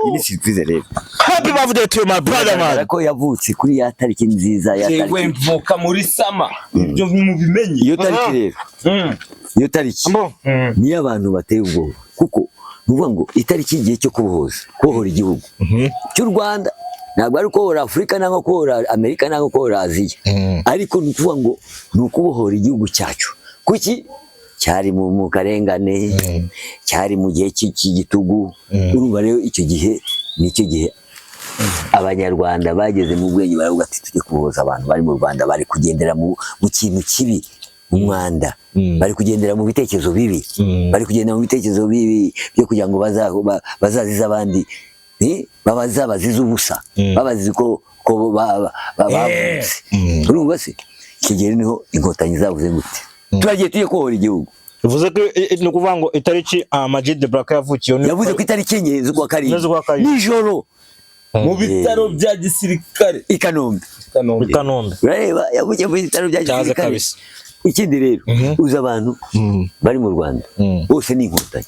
Iyi ni surprise rero. Happy birthday to you, my brother man. Ko yavutse kuri ya tariki nziza ya Yewe tariki. mvuka muri sama. Ibyo mubimenye. Iyo tariki rero. Iyo tariki. Niyo abantu bateye ubwoba kuko nuvuga ngo itariki y'igihe cyo kubohoza, kubohora igihugu cy'u Rwanda, ntabwo ari kubohora Afurika nangwa kubohora Amerika nangwa kubohora Aziya, ariko ni ukuvuga ngo ni ukubohora igihugu cyacu kuki cyari mu karengane, cyari mu gihe cy'igitugu. Urumva rero icyo gihe nicyo gihe Abanyarwanda bageze mu bwenge baravuga ati tujye kubohoza abantu bari mu Rwanda, bari kugendera mu kintu kibi, mu mwanda, bari kugendera mu bitekerezo bibi, bari kugendera mu bitekerezo bibi byo kugira ngo bazazize abandi, babazabazize ubusa, babazize ko bavutse. Urumva se icyo gihe niho inkotanyi zavuze gute, turagiye tujye kubohora igihugu. Bivuze ko ni ukuvuga ngo itariki Amag The Black yavukiye yavuze ku itariki 4 z'ukwa karindwi nijoro mu bitaro bya gisirikare i Kanombe. I Kanombe. Urareba yavukiye mu bitaro bya gisirikare. Ikindi rero uzi abantu bari mu Rwanda bose ni inkotanyi.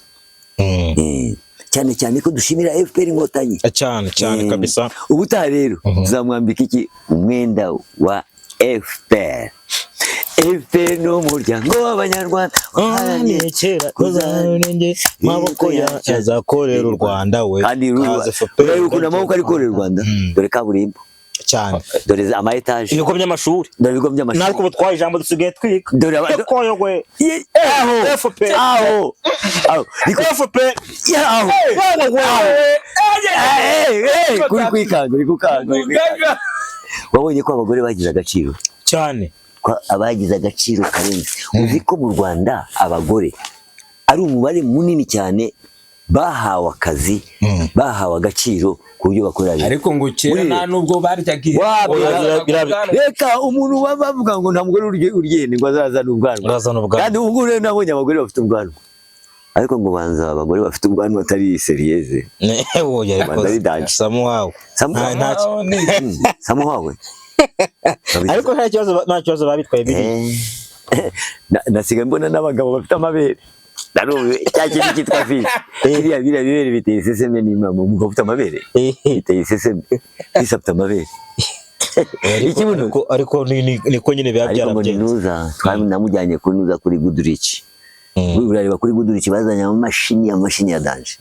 Cyane cyane ko dushimira FPR inkotanyi. Cyane cyane kabisa. Ubutaha rero tuzamwambika iki umwenda wa FPR. FPR ni umuryango w'Abanyarwanda waharaniye kera kuzarenge maboko yacu azakorera u Rwanda we. Kandi ureba ukuntu amaboko ari korera u Rwanda, dore kaburimbo. Cyane. Dore ama etaje. Ibigo by'amashuri. Dore ibigo by'amashuri. Natwe ubu twaye ijambo dusigaye twiga. Dore Koyogwe. Aho. FPR. Aho. Aho. FPR. Aho. Kuri kwikanga, uri gukanga. Wabonye ko abagore bagize agaciro cyane. Ko abagize agaciro karenze. Uzi ko mu Rwanda abagore ari umubare munini cyane bahawe akazi, bahawe agaciro ku buryo bakorera leta. Ariko ngo kera nta nubwo baryaga. Reka umuntu bavuga ngo nta mugore urya ngo azazana ubwanwa. Kandi ubu ngubu rero nabonye abagore bafite ubwanwa. Ariko ngo banza abagore bafite ubwanwa atari serieze. Samuhawe. Samuhawe. Ariko nta kibazo babitwaye biri. Nasigaye mbona n'abagabo bafite amabere. Narumiwe cya kintu cyitwa fishi. Kiriya biriya bibere biteye iseseme n'imama. Umugabo ufite amabere biteye iseseme. Fisi afite amabere. Ariko niko nyine biba byaragenze. Ariko namujyanye kunuza kuri Goodrich. Urareba kuri Goodrich bazanye amamashini ya danje.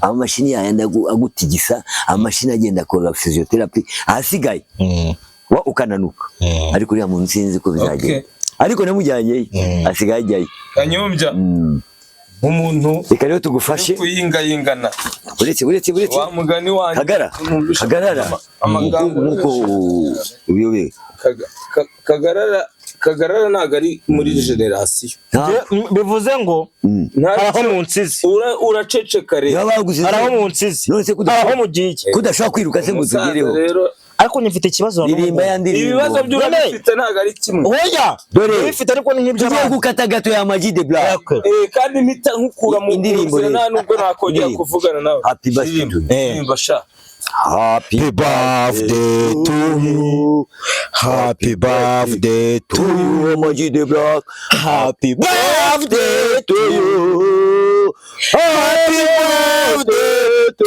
Amamashini yayandi agutigisa, amamashini agenda akora physiotherapy, ahasigaye wa ukananuka. Ariko uriya muntu sinzi ko bizagenda. Ariko namujyanye asigaye ajyayo. Kanyombya umuntu reka rero tugufashe kuyingayingana. Uretse wa mugani wanjye Kagarara nkuko ubiyobewe. Kagarara ntago ari muri generasiyo. Bivuze ngo araho mu nsizi. Uraceceka rero. Araho mu nsizi. Araho mu gihe. Kudashobora kwiruka se ngo tugereho. Ariko nyifite ikibazo. Ririmba ya ndirimbo. Ibibazo by'urabifite ntago ari kimwe. Oya. Dore bifite ariko ni nk'ibyo tugiye gukata gato ya Ama G The Black. Kandi mpita nkukura mu indirimbo nta nubwo nakongera kuvugana nawe. Happy birthday to you. Happy birthday to you. Happy birthday to you. Ama G The Black. Happy birthday to you. Happy birthday to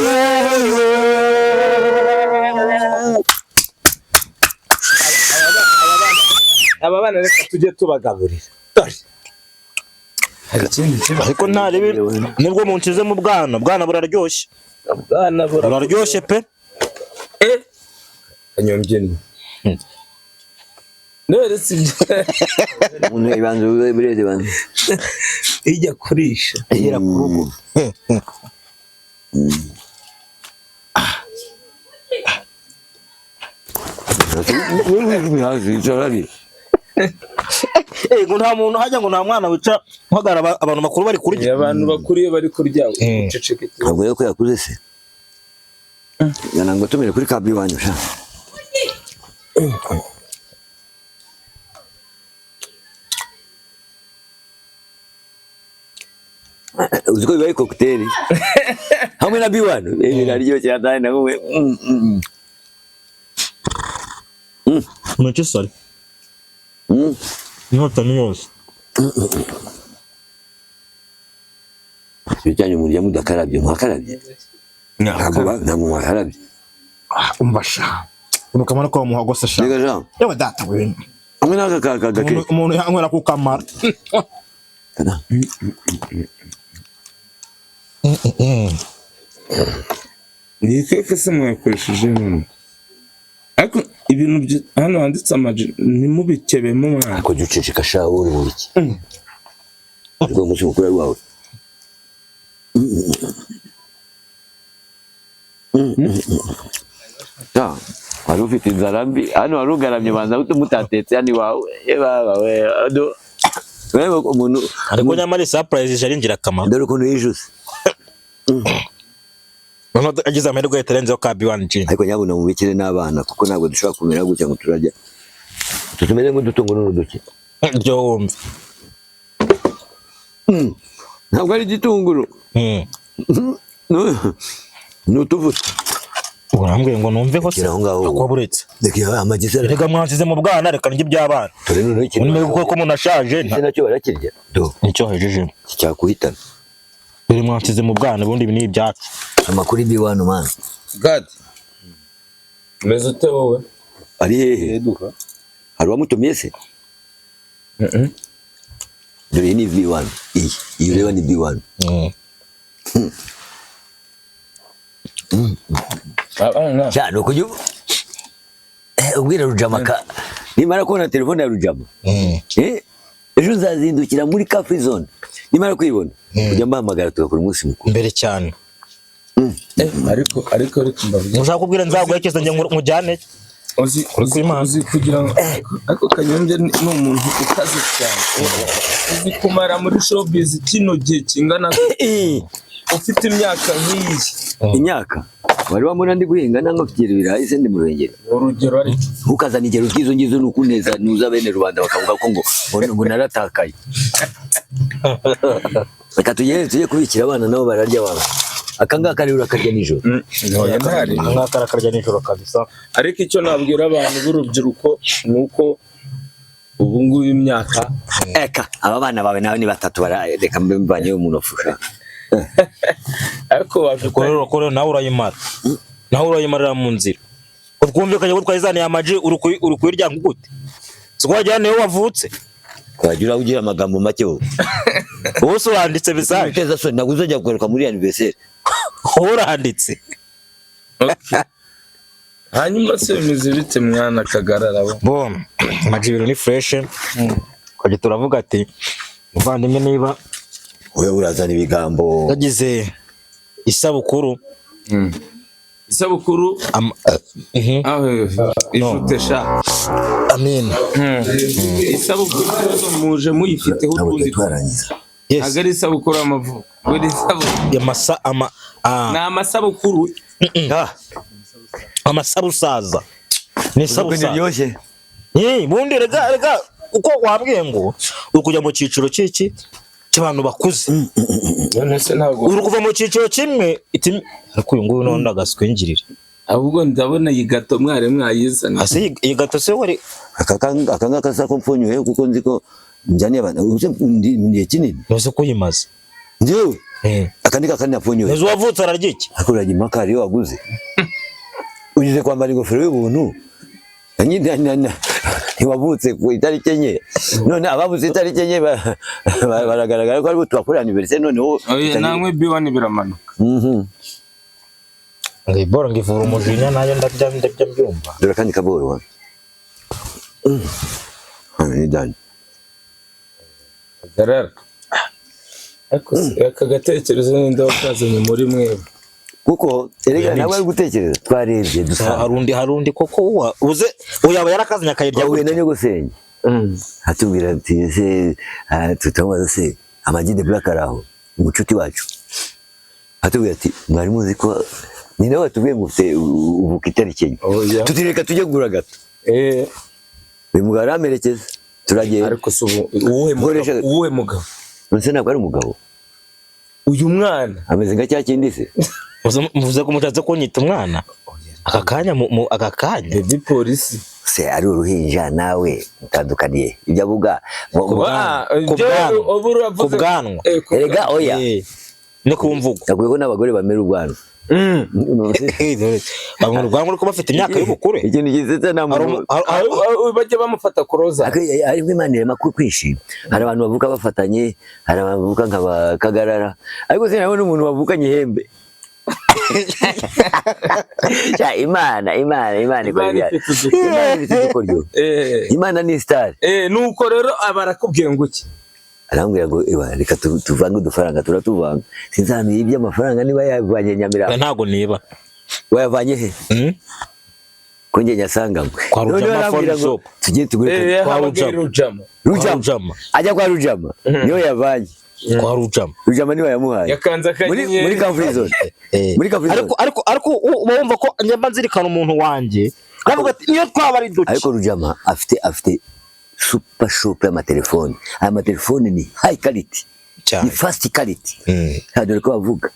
you. Aba bana reka tujye tubagaburira. Dore. Hari ikindi kibazo. Ariko nta ribi nubwo munsize mu bwana, bwana buraryoshye. Bwana buraryoshye pe. Kanyombye ni. None si umuntu ibanze bureze banze. Ijya kurisha. Ihera ku rugo. Ngo nta muntu hajya ngo nta mwana wica uhagarara abantu bakuru bari kurya. Abantu bakuru iyo bari kurya uceceke. Ntabwo rero ko yakuze se. Yana ngo tumire kuri kabi wanyu sha. Uzi ko bibaye cocktail hamwe na B1 biraryoshye cyane nawe. Ntoki sari. Inkota ni yose. Ibijyanye murya mudakarabye, mwakarabye? Ntabwo mwakarabye. Umva sha. Unukamara ko muhago se sha. Yewe data we. Hamwe n'aka kagake. Umuntu yanywera ku kamara. Iyi keke se mwakoresheje none? Ariko ibintu hano handitse amaji ntimubikebemo mwana. Ariko jya uceceka sha wowe uri mu biki? Ariko umunsi mukuru ari wawe. Wari ufite inzara mbi hano wari ugaramye banza mutatetse hano iwawe. Umuntu ariko nyamara surprise ije ari ingirakamaro. Dore ukuntu yijuse. Noneho agize amahirwe ahita arenzeho ka B1 Gin. Ariko nyabuna mubikire n'abana kuko ntabwo dushobora kumera gutya ngo turarya. Tumeze nk'udutungo n'uduki. Ibyo wumva. Ntabwo ari igitunguru. Ni utuvuta. Urambwiye ngo numve ko se. Ko buretse. Reka mwansize mu bwana reka ndye iby'abana. Dore noneho ikintu. Kuko umuntu ashaje. Ese nacyo barakirya. Do. Nicyo hejeje. Cyakuhitana. Dore mwansize mu bwana ubundi ibi ni ibyacu. Amakuru B1 man. God. Meze ute wowe? Ari hehe? Hari uwamutumiye se? Dore iyi ni B1. Iyi ureba ni B1. Cyane ukujya Ubwira Rujama ka nimara kubona telefone ya Rujama, ejo nzazindukira muri car free zone, nimara kuyibona kujya mbahamagara tugakora umunsi mukuru. Mbere cyane. Ariko mbabwira. Ushaka kubwira nzaguherekeza njye nkujyane. Uzi Imana. Uzi kugira ngo, ariko Kanyombya ni umuntu ukaze cyane. Uzi kumara muri showbiz kino gihe kingana, ufite imyaka nk'iyi? Imyaka wari wambona ndi guhinga nangwa mfite ibirayi se ndi mu Ruhengeri? Urugero ariko. Ntukazane ingero nk'izo ngizo, ni ukuneza nuza bene rubanda bakavuga ko ngo naratakaye. Reka tugende tujye kubikira abana, nabo bararya baba aka ngaka rero urakarya nijoro. Oya, ntari. Ngaka arakarya nijoro kabisa. Ariko icyo nabwira abantu b'urubyiruko ni uko ubu ngubu imyaka Eka aba bana bawe nawe ni batatu reka mbe mvanyeyo umuntu afusha. Ariko bafite Korero nawe urayimara, nawe urayimarira mu nzira. Ko twumvikanye ko twayizaniye amaji, uri kuyirya gute? Siko wagira niwe wavutse. Wajya ugira amagambo make wowe. Wowe se uranditse bisanzwe. Uteza soni, ntabwo uzajya kugaruka muri anniversaire. Wowe uranditse. Okay. Hanyuma se bimeze bite, mwana Kagarara bo? Bo amaji ibintu ni fresh. Twajya turavuga ati muvandimwe niba Wowe urazana ibigambo. yagize isabukuru. Isabukuru. Mhm. Aho ishute sha. Amin. Isabukuru rero muje muyifiteho Ntabwo utundi. twarangiza. Yes. Ntabwo ari isabukuru y'amavuko, buri isabukuru Amasa ama ah, ni amasabukuru. Ah, amasabusaza ni ukuntu isabusaza. iryoshye. Bundi rega uko wabwiye ngo uri kujya mu cyiciro cy'iki cy'abantu bakuze. None se ntabwo Uri kuva mu cyiciro kimwe iti ariko uyu nguyu none agaswingirira. Ahubwo ndabona iyi gato mwari mwayizana. Ase iyi gato se wari Aka ngaka sako mpfunyuye kuko nzi ko njyaniye abantu ubu ndi kinini. Ntuzi ko uyimaze. Njyewe aka ni kakandi napfunyuye. Ntuzi uwavutse ararya iki? Ariko urajya impaka hariyo waguze ugize kwambara ingofero y'ubuntu. Nyine ntiwavutse ku itariki 4, none abavutse itariki 4 baragaragara ko aribo tubakorera anniversaire noneho. Oya, namwe B1 biramanuka. Ngo iboro ngo ivura umujinya, nayo ndabya mbyumva. Dore akandi kaboro wa. Hano ni dani. Kagarara, ariko se aka gatekerezo ninde wakazanye muri mwebwe? Kuko erega nawe ari gutekereza, twarebye dusanga Hari undi koko uwa uze uyaba yarakazanye akayirya twahuye na gutya. Nyogosenge, atubwira ati ese tutamubaza se Amag The Black ari aho, umucuti wacu, atubwira ati mwari muzi ko ni nawe watubwiye ngo ufite uvuka itariki 4? Oya. Tuti reka tujye kugura gato. Uyu mugabo aramerekeza turagenda. Ariko se ubu uwuhe mugabo? Uwuhe mugabo? Nonese ntabwo ari umugabo? Uyu mwana. Ameze nka cya kindi se. Muvuze ko mushatse kunyita umwana aka kanya aka kanya. Baby polisi. Se ari uruhinja nawe mutandukaniye ibyo avuga Ah, Ku njyewe bwanwa. ubu uravuze Ku bwanwa. Ku Erega oya. No ku mvugo. Yakwiye ko n'abagore bamera ubwanwa. Bamwe urwango ariko bafite imyaka y'ubukure. Ikintu gisetsa nta Hari muntu Bajya bamufata kuroza. Ariko Imana irema ko kwishima. Hari abantu bavuka bafatanye, hari abantu bavuka nka ba Kagarara, ariko sinabona umuntu wavukanye ihembe. Sha, Imana ikora Imana ibyayo. ifite udukoryo. Imana ifite udukoryo. Imana ni star. Nuko rero aba arakubwiye ngo iki? Arambwira ngo ewa reka tuvange udufaranga, turatuvanga. Sinzamenya iby'amafaranga niba yavanye Nyamirambo. Ntabwo niba. Wayavanye he? Ko njye nyasanganywe. Kwa Rujama Noneho arambwira Phone ngo Shop. tujye tugure Kwa Yahamagaye Rujama. Rujama. Rujama. Rujama. Ajya kwa Rujama niwe yavanye. Kwa Rujama. Rujama niwe yamuhaye. Yakanze Muri akanyenyeri. muri car free zone. Muri car free zone. Ariko uba wumva ko njya nzirikana umuntu wanjye ndavuga ati niyo twaba ari duke. Ariko Rujama afite super shop y'amatelefone. Aya matelefone ni high quality, Cyane. ni first quality. Ha, dore ko bavuga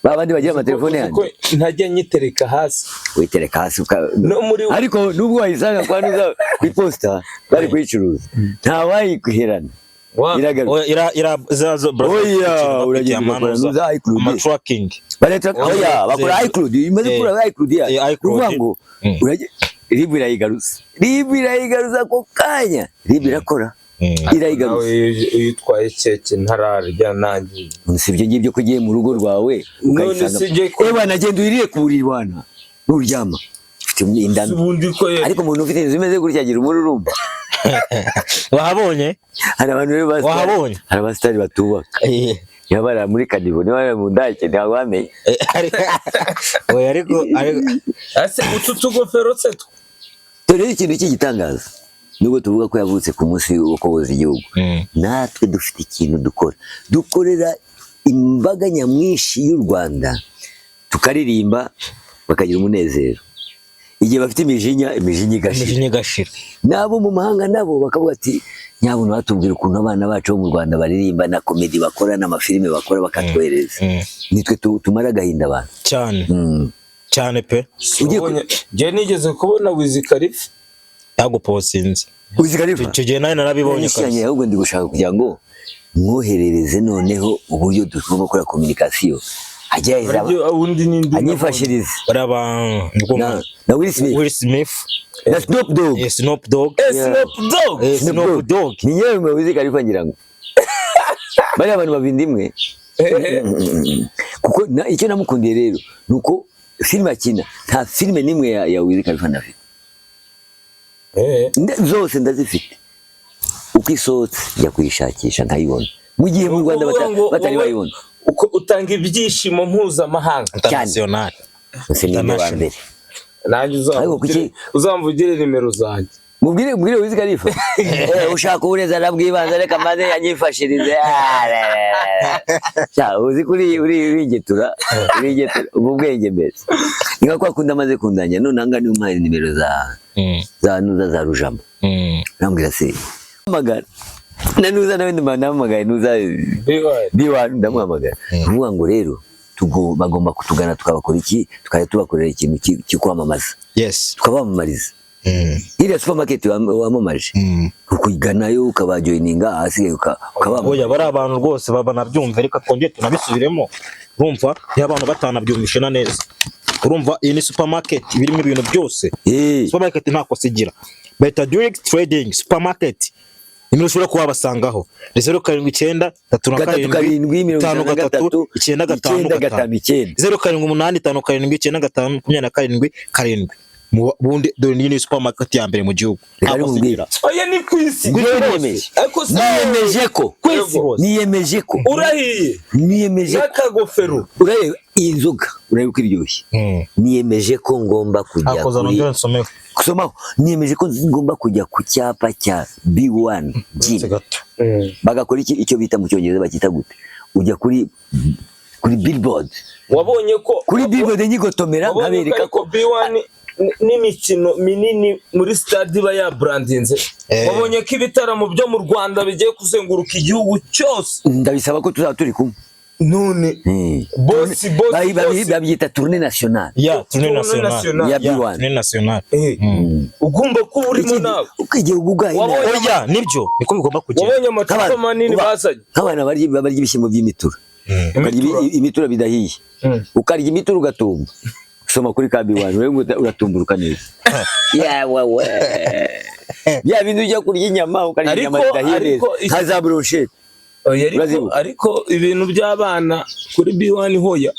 ba bandi bagira amatelefone Kuko yanjye. ntajya nyitereka hasi. Witereka hasi No muri ariko nubwo wayisanga kwa nuza ku iposita bari kuyicuruza, nta wayikuherana. Iragaruka. Oya, ira zazo. Oya, uragenda ugakora nuza iCloud. Ama tracking. Bareta oya bakora iCloud imaze kura iCloud ya iCloud. Kuvuga ngo RIB irayigaruza, RIB irayigaruza ako kanya, RIB irakora irayigaruza. Nawe iyo utwaye keke ntararya nanjye. Si ibyo ngibyo ko ugiye mu rugo rwawe None ukayisanga. si njye Ewa nagenda uyirire ku buriri wana nuryama. Ufite Afite inda mbi. Ubundi ko Ariko umuntu ufite inzu imeze gutya agira umururumba. Wahabonye? Hari abantu rero Wahabonye? hari abasitari batubaka. Niba barara muri kadibo, niba barara mu ndake, ntabwo bamenya. Oya, ariko Ese utu tugofero se two? Dore rero ikintu cy'igitangaza, nubwo tuvuga ko yavutse ku munsi wo kuboza igihugu, natwe dufite ikintu dukora, dukorera imbaga nyamwinshi y'u Rwanda, tukaririmba bakagira umunezero. Igihe bafite imijinya, imijinya igashira. Imijinya igashira. Nabo mu mahanga nabo bakavuga ati nyabuna batubwira ukuntu abana bacu bo mu Rwanda baririmba na komedi bakora n'amafilime bakora bakatwohereza. Nitwe tumara agahinda abantu. Cyane. Cyane pe. Ugiye Njye nigeze kubona Wiz Khalifa. Yaguposinze. Wiz Khalifa? Icyo gihe nawe narabibonye Nishyanye, kabisa. ahubwo ndi gushaka kugira ngo mwoherereze noneho uburyo tugomba gukora communication. Agerageza Undi n'indi anyifashirize. Baraba Na Will Smith. Will Smith. Na Snoop Dogg. Snoop Dogg. Snoop Dogg. Snoop Dogg. Ni nyewe Wiz Khalifa ngira ngo. Bariya abantu babindi imwe. Kuko icyo namukundiye rero nuko filime akina, nta filime nimwe ya Wiz Khalifa ndafite. Zose ndazifite. Uko isohotse njya kuyishakisha nkayibona. Mu gihe mu Rwanda batari bayibona. Uko utanga ibyishimo mpuzamahanga. International. Ese ni wa mbere. Nanjye uzamvugire nimero zanjye. Mubwire Wiz Khalifa. Ushaka uburezi arabwibanza, reka maze yanyifashirize. Cya uzi kuri urigetura ubu bwenge mbese. Ni nka kwa kundi amaze kundanya none anga ni umpaye nimero za nuza za Rujama. Nambwira se hamagara. Na nuza nawe ndamuhamagaye nuza B1 ndamuhamagara. Kuvuga ngo rero bagomba kutugana tukabakora iki, tukajya tubakorera ikintu cyo kwamamaza. Yes. Tukabamamariza. Iriya supermarket wamamaje. Ukuganayo ukabajoininga ahasigaye ukabamamaza. Oya, bari abantu rwose banabyumva, reka twongere tunabisubiremo. Urumva iyo abantu batanabyumvishe na neza. Urumva iyi ni supermarket birimo ibintu byose. Supermarket nta kosa igira. Beta Direct Trading Supermarket. Nimero ushobora kubabasangaho ni 0 7 9 3 3 7 7 5 3 9 5 9 5 9 0 7 8 5 7 9 5 27 7. Bundi dore ni supermarket ya mbere mu gihugu. Oya ni kwisi. Niyemeje ko. Niyemeje ko. Urahiye. Niyemeje n'akagofero. Uraye inzoga, uraye uko iryoshye. Niyemeje ko ngomba kujya kuri kusomaho. Niyemeje ko ngomba kujya ku cyapa cya B1 Gin. Bagakora iki icyo bita mu Cyongereza bakita gute? Ujya kuri billboard. Wabonye ko kuri billboard nyigotomera nkabereka ko B1 n'imikino minini muri stade iba yabrandinze. Wabonye ko ibitaramo byo mu Rwanda bigiye kuzenguruka igihugu cyose. Ndabisaba ko tuzaba turi kumwe. None bosi babyita tournée nationale. Ya tournée nationale ya B1. Tournée nationale. Ugomba kuba urimo nawe. Uko igihugu ugaye. Oya nibyo niko bigomba kugenda. Wabonye amacupa manini bazanye. Nk'abana barya ibishyimbo by'imitura. Ukarya imitura bidahiye. Ukarya imitura ugatumba. Soma kuri ka B1 uratumburuka neza. Yawe we. Ya bintu ujya kurya inyama ukarya inyama zidahiye neza. Nka za brochette. Ariko ibintu by'abana kuri B1 hoya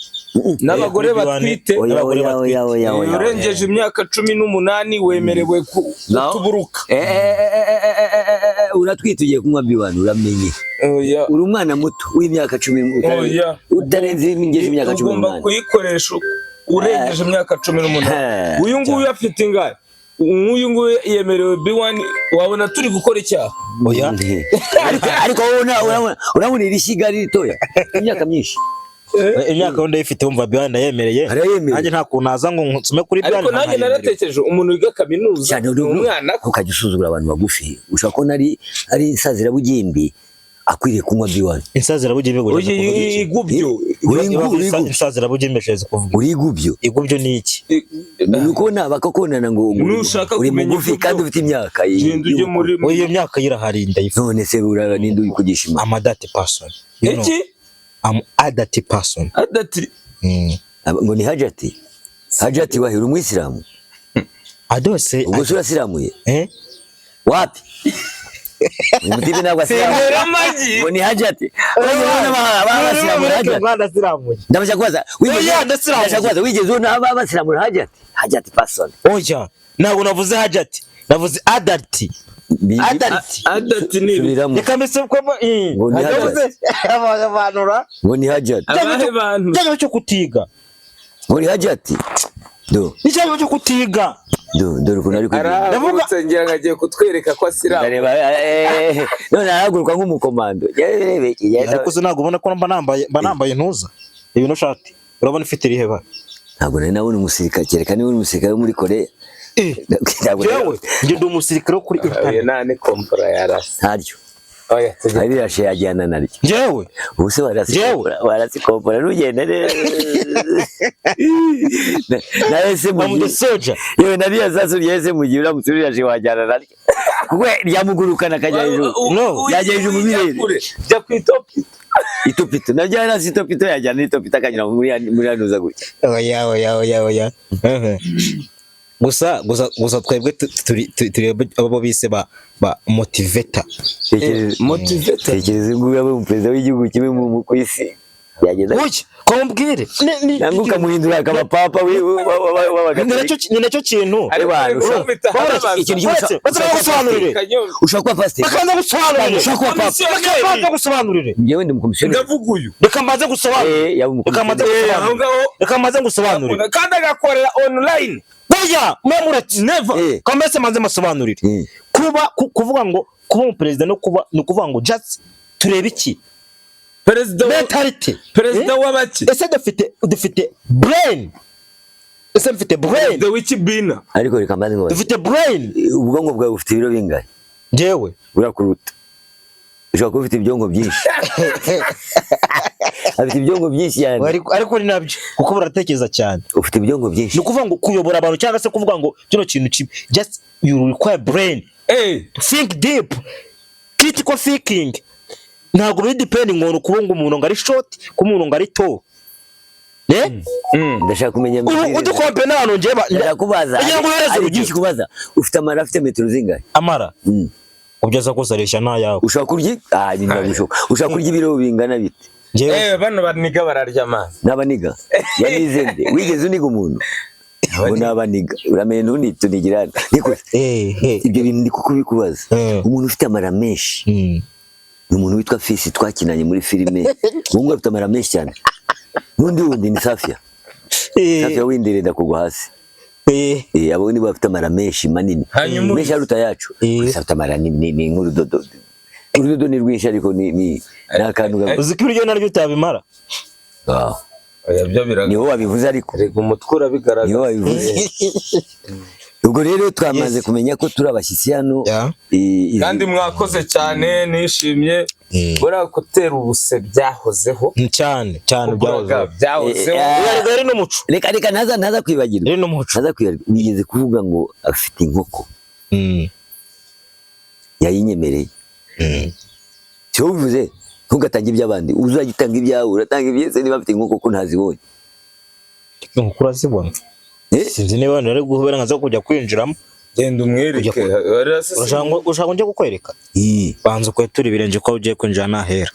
n'abagore batwite urengeje imyaka 18 wemerewe kutuburuka. Uratwite ugiye kunywa B1 uramenye. Uri umwana muto w'imyaka 10 utarenze imyaka 18. Ugomba kuyikoresha urengeje imyaka 18. Uyu nguyu afite ingahe? Uyu nguyu yemerewe B1 wabona turi gukora icyaha. Oya. Ariko urabona iri shyiga ritoya imyaka myinshi. Imyaka yo ndayifite wumva B1 ndayemereye. Nanjye nta kuntu naza ngo nsume kuri B1. Ariko nanjye naratekereje umuntu wiga kaminuza umwana ukajya usuzugura abantu bagufi. Ushobora kubona ari insazirabugimbi akwiriye kunywa B1. Insazirabugimbi kuvuga iki? Igubyo. Insazirabugimbi sheze kuvuga. Uri igubyo. Igubyo ni iki? Ni ukubona bakakubonana ngo uri mugufi kandi ufite imyaka. Genda ujye muri iyo myaka irahari ndayifite. None se urara ninde uri kugisha imana? I'm a dirty person. Iki? I'm a dirty person. A dirty. Ngo ni Hajati. Hajati wahira umwisilamu. Adose. Ubwo se urasiramuye? Eh? Wapi? Uyu mutipe ntabwo asiramuye. Tera amagi. Ngo ni hajati. Urabona abasiramura hajati. Rwanda asiramuye. Ndabasha kubaza wigeze, Oya, ndasiramuye. ndashaka kubaza, wigeze ubona abasiramura hajati? Hajati person. Oya, ntabwo navuze hajati, navuze adult. Adult. Adult ni ibi. Subiramo. Reka mbese ko Ngo ni navuze abantu Ngo ni hajati. Abahe bantu? Icyago cyo kutiga. Ngo ni hajati. Do Icyago cyo kutiga. do dore ukuntu ari kugenda. Arahagurutse, ngira ngo agiye kutwereka ko asiramu. Ndareba none arahaguruka nk'umukomando. Ariko se ntabwo ubona ko mba nambaye intuza ibintu shati urabona ifite irihe bara? Ntabwo nari nabona umusirikare, kereka niba uri umusirikare wo muri Korea. Ntabwo nari- Jewe njye ndi umusirikare wo kuri Oya, internet. nta ni kompora yarasa. Ntaryo. Oya, tujye. Arirashe yajyana naryo. Njyewe Ubu se warasikompora, warasikompora ntugende neza. Nawe se mu I'm the gihe soldier. Yewe, nariya sasu ryese mu gihe uramutse urirashe wajyana naryo, kuko ryamugurukana akajya hejuru. No. Yajya hejuru mu birere. Jya ku itopito. Itopito nabyo yarasi, itopito yajyana n'itopito akanyura muri yanuza gutya. Oya, oya, oya, oya. Gusa twebwe turi abo bise ba motivator. Tekereza Motivator. Tekereza ubwo yaba umuperezida w'igihugu kimwe ku isi yagenda Oya, ko mubwire cyangwa ukamuhindura akaba papa w'abagatolika. Ni nacyo kintu. Ariko Abantu, gukubita harabaza. ikintu kimwe Uretse bagusobanurire. Kanyombya. Ushobora kuba pasiteri. Reka gusobanurire. Ushobora kuba papa. Reka mbanze gusobanurire. Njyewe ndi umukomisiyoneri. Ndavuga uyu. Reka mbanze gusobanurire. Yaba Reka mbanze umukomisiyoneri. Aho gusobanurire. ngaho. Reka mbanze gusobanurire. Kandi agakorera online. Oya, mwemuretse. Never. Kamese manze masobanurire. Kuba kuvuga ngo kuba umuperezida no kuba ni ukuvuga ngo just turebe iki Perezida mentality. Perezida w'abaki? Ese dufite brain? Ese mfite brain? Perezida w'ikibina. Ariko reka mbanze nkubaze. Dufite brain. Ubwonko bwawe bufite ibiro bingahe? Njyewe Burakuruta. Ushobora kuba ufite ibyonko byinshi. Afite ibyonko byinshi cyane. Ariko ni nabyo kuko buratekereza cyane. Ufite ibyonko byinshi. Ni ukuvuga ngo kuyobora abantu cyangwa se kuvuga ngo kino kintu kibi, just you require brain to think deep, critical thinking. Ntabwo biri depending on kuba ngo umuntu ngo ari short, kuba umuntu ngo ari tall. Eh? Ndashaka kumenya. Ubu udukompe n'abantu njye Ndashaka kubaza. Ndagira ngo uhereze Hari urugero. byinshi kubaza. Ufite amara afite metero zingahe? Amara ubyaza kose areshya n'ayawe. Ushobora kurya, ah, ibintu ntabwo ushobora kurya ibiro bingana bite? Njyewe Bano baniga bararya amazi. N'abaniga yanize nde? Wigeze uniga umuntu ngo n'abaniga? Uramenye ntunitunigira niko. Ibyo bintu ndi kukubikubaza. Umuntu ufite amara menshi ni umuntu witwa Fisi twakinanye muri filime. Ubu ngubu afite amara menshi cyane. N'undi wundi ni Safia. Safia windirenda kugwa hasi. Abo nibo bafite amara menshi manini. Hanyuma menshi aruta yacu. Gusa afite amara ni nk'urudodo. Urudodo ni rwinshi, ariko ni akantu Uzi ko ibiryo naryo utabimara. Ah, Oya, byo biragaragara. Niho wabivuze ariko. Rega umutwe urabigaragaza. Niho wabivuze. Ubwo rero twamaze kumenya ko turi abashyitsi hano. Kandi mwakoze cyane, nishimye. Buriya gutera ubuse byahozeho. Cyane cyane. Kuburaga Byahoze. byahozeho. Erega ari n'umuco. Reka ntaza kwibagirwa. Ari n'umuco. Ntaza kwibagirwa. Wigeze kuvuga ngo afite inkoko. Yayinyemereye. Si wowe ubivuze? Ntugatange iby'abandi, uzajya utanga ibyawe. Uratanga ibyese niba afite inkoko ko ntazibonye? Inkoko urazibona. Sinzi niba wenda ari guha uburenganzira bwo kujya kwinjiramo. Genda umwereke. Urashaka ngo njye kukwereka? Banza ukweture ibirenge ko ugiye kwinjira nahera.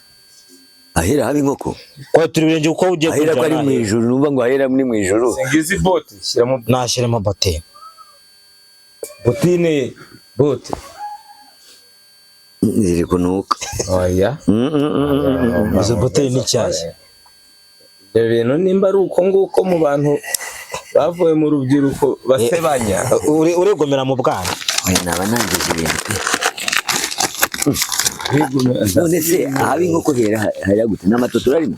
Ahera haba inkoko? Kwetura ibirenge kuko ugiye Ahera ko kwinjira ari mu nahera. ijuru, numva ngo ahera muri mu ijuru. Ngizi bote, shyiramo. Nashyiramo bote. Botine, bote. Ziri kunuka. Oya. Izo bote ni nshyashya. Ibyo bintu nimba ari uko nguko mu bantu bavuye mu rubyiruko basebanya. Urigomera mu bwana. Oya, naba nangije ibintu pe. None se ahaba inkoko hera hera gute? Ni amatoto arimo?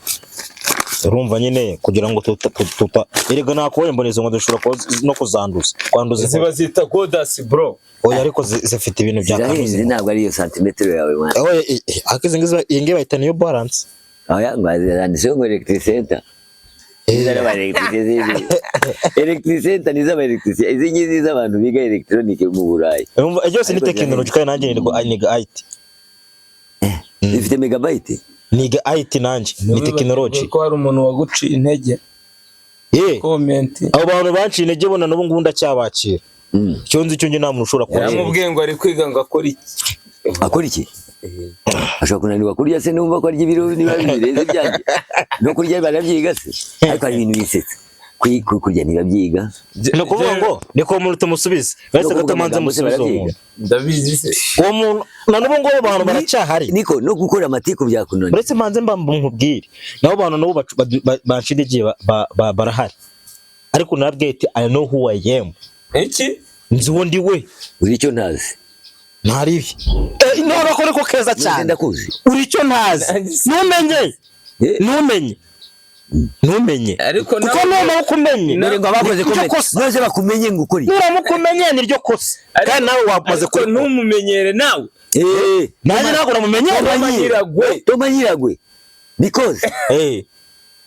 Urumva nyine kugira ngo tuta erega nakubonye mbona izo ngo dushobora kuba no kuzanduza, kwanduza. Ziba zita godasi bro. Oya, ariko zifite ibintu bya Zirahenze, ntabwo ari iyo santimetero yawe mwana. Oya, ariko izi ngizi, iyi ngiyi bayita niyo balance. Oya, ngo zanditseho ngo electricenter. Izi ari aba electricien. Electricenter ni iz'aba electricien. Izi ngizi ni iz'abantu biga electronique mu Burayi. Urumva byose ni Ariko tekinoloji, kandi nanjye niga IT. Zifite megabyte. Niga IT nanjye, ni tekinoloji. Ko hari umuntu waguciye intege? Comment. Abo bantu banciye intege bona n'ubu ngubu ndacyabakira. Icyo nzi cyo njye nta muntu ushobora kuba Yaramubwiye ngo ari kwiga ngo akore iki? Akora iki? Ashobora kunanirwa kurya se? Numva ko arya ibiro niba birenze byanjye, no kurya barabyiga se? Ariko hari ibintu bisetsa. Kurya ntibabyiga. Ni ukuvuga ngo ni ko umuntu tumusubize uretse No kuvuga gato manze amagambo se musubize uwo barabyiga. muntu. Ndabizi se. Uwo muntu na n'ubu ngubu abantu baracyahari. Niko no gukora amatiku byakunaniye. Uretse manze mba nkubwire, nabo bantu nabo banshidigiye barahari, ariko narabwiye ati: "I know who I am." Iki? Nzi uwo ndi we. Uri icyo ntazi. Ntaribi none ko niko keza None cyane. Ndakuzi. Uri icyo ntazi, ntumenye. Ntumenye, ntumenye. Ariko Kuko nawe noneho ukumenye Dore ngo abakoze niryo comment kosa. None se bakumenye ngo ukore iki? Nuramuka umenye niryo kosa, kandi nawe wamaze Ariko kubikora. ntumumenyere nawe. Nanjye ntabwo namumenyera. Tomanyiragwe. Tomanyiragwe because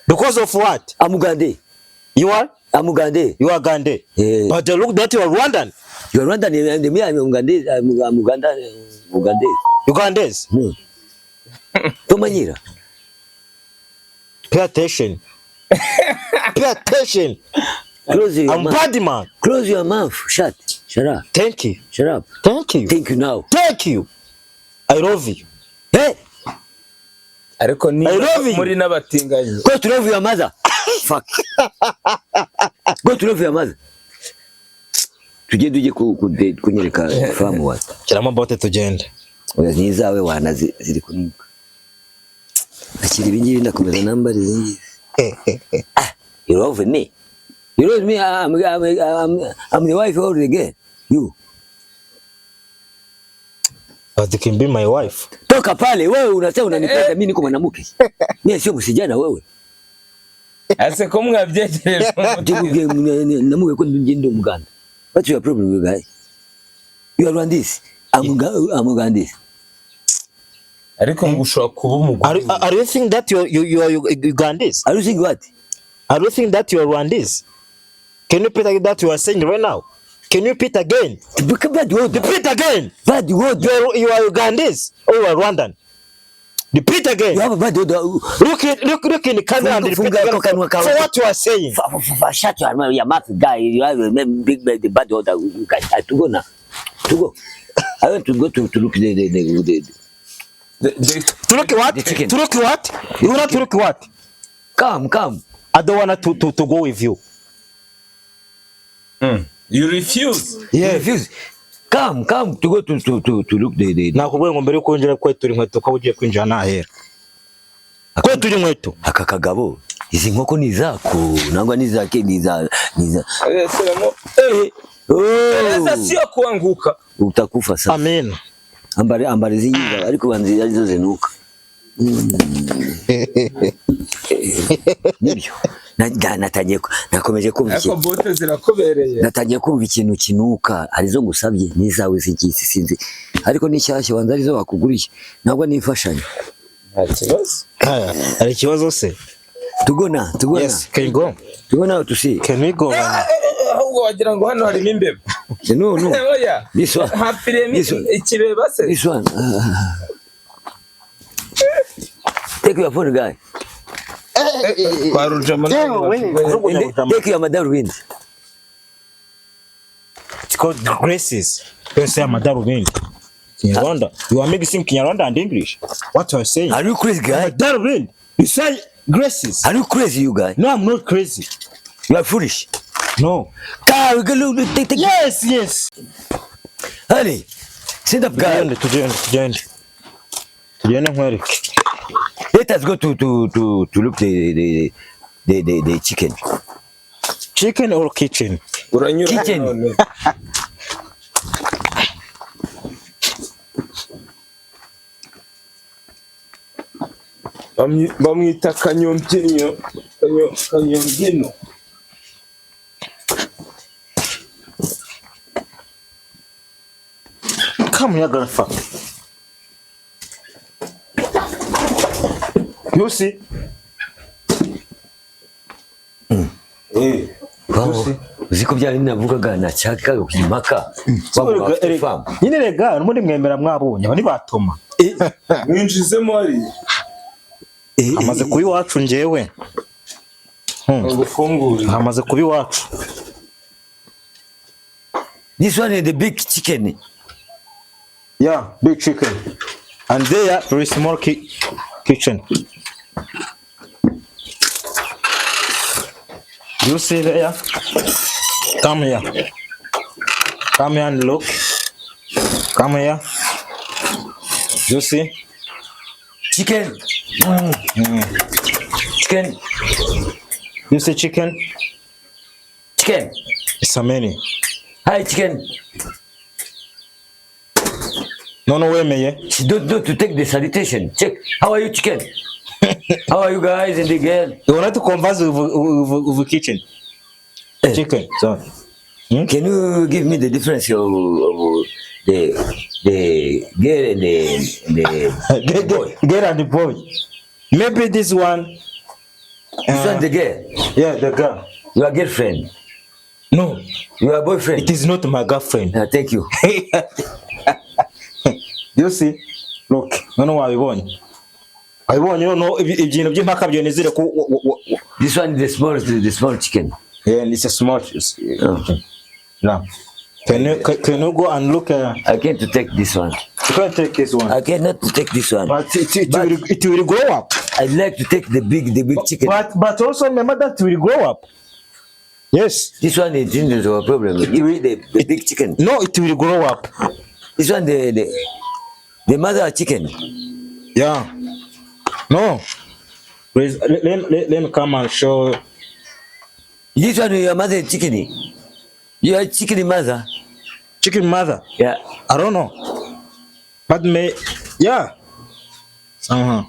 Because of what? I'm Ugande. You are? I'm Ugande. You are Gande? But they look that you are Rwandan. You are Rwandan and me, I'm Ugande. I'm Uganda, Ugande. Ugandese. Tomanyira. Pay attention, pay attention. Close your I'm mouth. bad man. Close your mouth. Shut. Shut up. Thank you. Shut up. Thank you. Thank you now. Thank you. I love you. Hey. Ariko ni I love you. muri n'abatinganyi. Go to love your mother. Fuck. Go to love your mother. Tujye kunyereka farm wa. Shyiramo bote tugende. Oya, n'izawe wana ziri kunuka. Akira ibi ngibi, ndakomeza nambara izi ngizi. Ah, you love me. You love me. I'm the wife of the girl. You. But you can be my wife. Toka pale wewe, unasema unanipenda mimi, niko mwanamke. Mimi sio msijana wewe. Ese ko mwabyegereje umutima? Namubwiye ko ndi ndi Umuganda. What's your problem, you guy? You are Rwandese. I'm Ugandese. Ariko ngo ushobora kuba umugore. Are you think that you are Ugandese? Are you saying what? Are you think that you are Rwandese? Can you repeat again that you are saying right now? Can you repeat again? Bad word. Repeat again. Bad word. You are Ugandese or you are Rwandan? Repeat again. You have a bad word. Look in the camera and Funga- repeat funga again ako kanwa kawe. for what you are saying. Shut your mouth, guy. You have a big, big, bad word. You guys, I to go now. To go. I want to go to look the To look what? The chicken. To look what? You want to look what? Come, come. I don't want to go with you. You refuse. Yeah. Refuse. Come, come to go to look the Nakubwiye ngo mbere yuko winjira kwetura inkweto, ukaba ugiye kwinjira nahera. Kwetura inkweto. Aka kagabo, izi nkoko ni izako nangwa ni izake, ni za Shyiramo. Eh, oh. Sasa sio kuanguka. Utakufa sasa. Amen. Ambara, ambara izi ngizi, ariko banza arizo zinuka. Nibyo. Natangiye nakomeje kumva Ariko ikintu. bote zirakubereye. Natangiye kumva ikintu kinuka, arizo ngusabye n'izawe zigisi sinzi, ariko n'ishyashya wanza arizo bakuguriye ntabwo n'imfashanyo. Nta kibazo. Haya, hari ikibazo se? Tugona, tugona. Yes, can you go? Tugona to see. Can we go? Man? Ahubwo wagira ngo hano harimo imbeba. No. Oya. This one. Hapfiriyemo This one. ikibeba se. This one. Take your phone, guy. Kwa Rujama. Take your madarubindi. It's called graces. Don't say amadarubindi. Kinyarwanda. You are mixing Kinyarwanda and English. What you are saying? Are you crazy, guy? Amadarubindi. You say graces. Are you crazy, you guy? No, I'm not crazy. You are foolish. No. Guy, we go look, take, take. Yes. Honey, stand up, guy. Tugende, tugende, tugende. Tugende nkwereke. Let us go to look the chicken. Chicken or kitchen? Uranyura Kitchen. none. Bamwita kanyombyinyo. Kanyombyino. Come here, grandfather. You see? Wow. Uzi ko byari navugaga nashakaga kujya impaka. Bavuga bafite farm. Nyine rega n'ubundi mwemera mwabonye aba ntibatoma. Mwinjizemo hariya. Amaze kuba iwacu njyewe. Ugufungure. Hamaze kuba iwacu. This one is the big chicken. Yeah, big chicken. And there is small kitchen. You see there? Come here. Come here and look. Come here. You see? Chicken. Chicken. You see chicken? Chicken. It's a many. Hi, chicken. None wemeye. Don't to take the salutation. Check. How are you, chicken? How are you guys and the girl? You want to converse with kitchen? Eh. Chicken. So. Can you give me the difference of the girl and the boy? Girl and the boy. Maybe this one. This one the girl. Yeah, the girl. Your girlfriend. No. Your boyfriend. It is not my girlfriend. Thank you. You see? Look, no wabibonye. Wabibonye no ibintu by'impaka byo nizere ko. This one is the small chicken. Yeah, and it's a small. No. Can you go and look? I can't take this one. You can't take this one. I cannot take this one. But it will grow up. I'd like to take the big chicken. But also remember that it will grow up. Yes. This one is a problem. Give me the big chicken. No, it will grow up. This one the mother chicken. Yeah. No. Please let me come and show. This one your mother chicken. You are chicken mother. Chicken mother? Yeah. I don't know. But me, yeah. Uh-huh.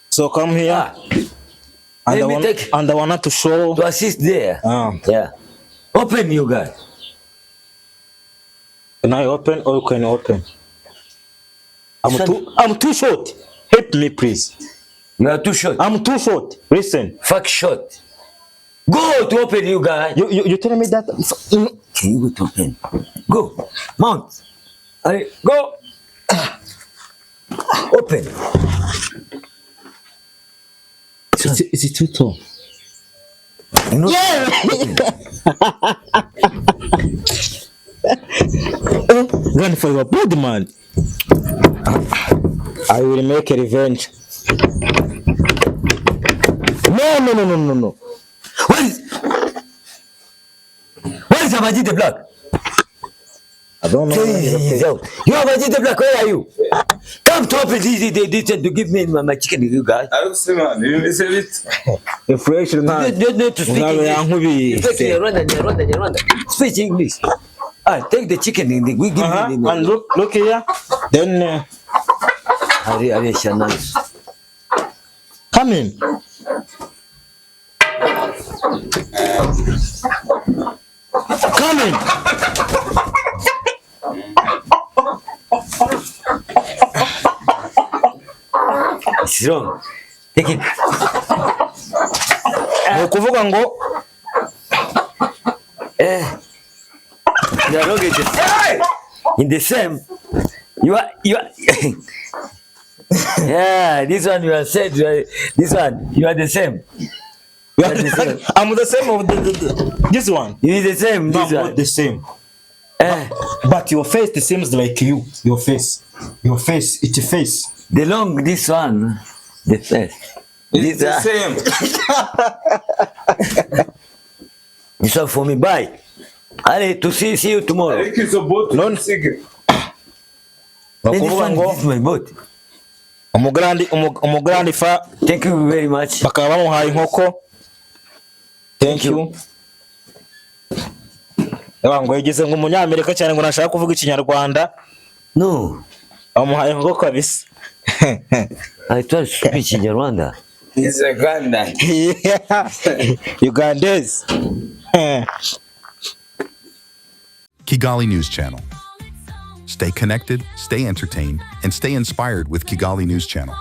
So come here. And I want to show to assist there. Yeah. Open, you guys. Can I open or can you open? I'm too short. Help me, please. You are too short. I'm too short. Listen. Fuck short. Go to open, you guys. You telling me that? Can you go to open? Go. Mount. Allez, go. Open. Is it too tall? No. Yeah. Run for your body, man. I will make a revenge. No. What is Abadi the Black? I don't know. He's out. You Abadi the Black, where are you? Come to open this to give me my chicken, you guys. I don't see, man. You say it. Inflation, man. You need to speak English. Rwanda. Speak English. Ah, take the chicken. We give me the. And look here. Then. Come in. Come in. It's wrong. Take it. Ukuvuga ngo you are wrong. In the same you are yeah, this one you are said, this one you are the same. You are the same. I'm the same of this one. You are the same. No, this I'm one. not the same. But your face it seems like you. Your face. Your face. It's a face. The long this one. The face. It's the same. This one for me. Bye. Allez, to see you tomorrow. No. This is my boat. Umugrandi fa. Thank you very much. Bakaba bamuhaye inkoko. Thank you. Ngo yigeze ngo umunyamerika cyane ngo nashaka kuvuga ikinyarwanda. No. Bamuhaye inkoko kabisa. I try to speak Kinyarwanda. He's a Ugandan. Yeah. Ugandese. Kigali News Channel. Stay connected, stay entertained, and stay inspired with Kigali News Channel.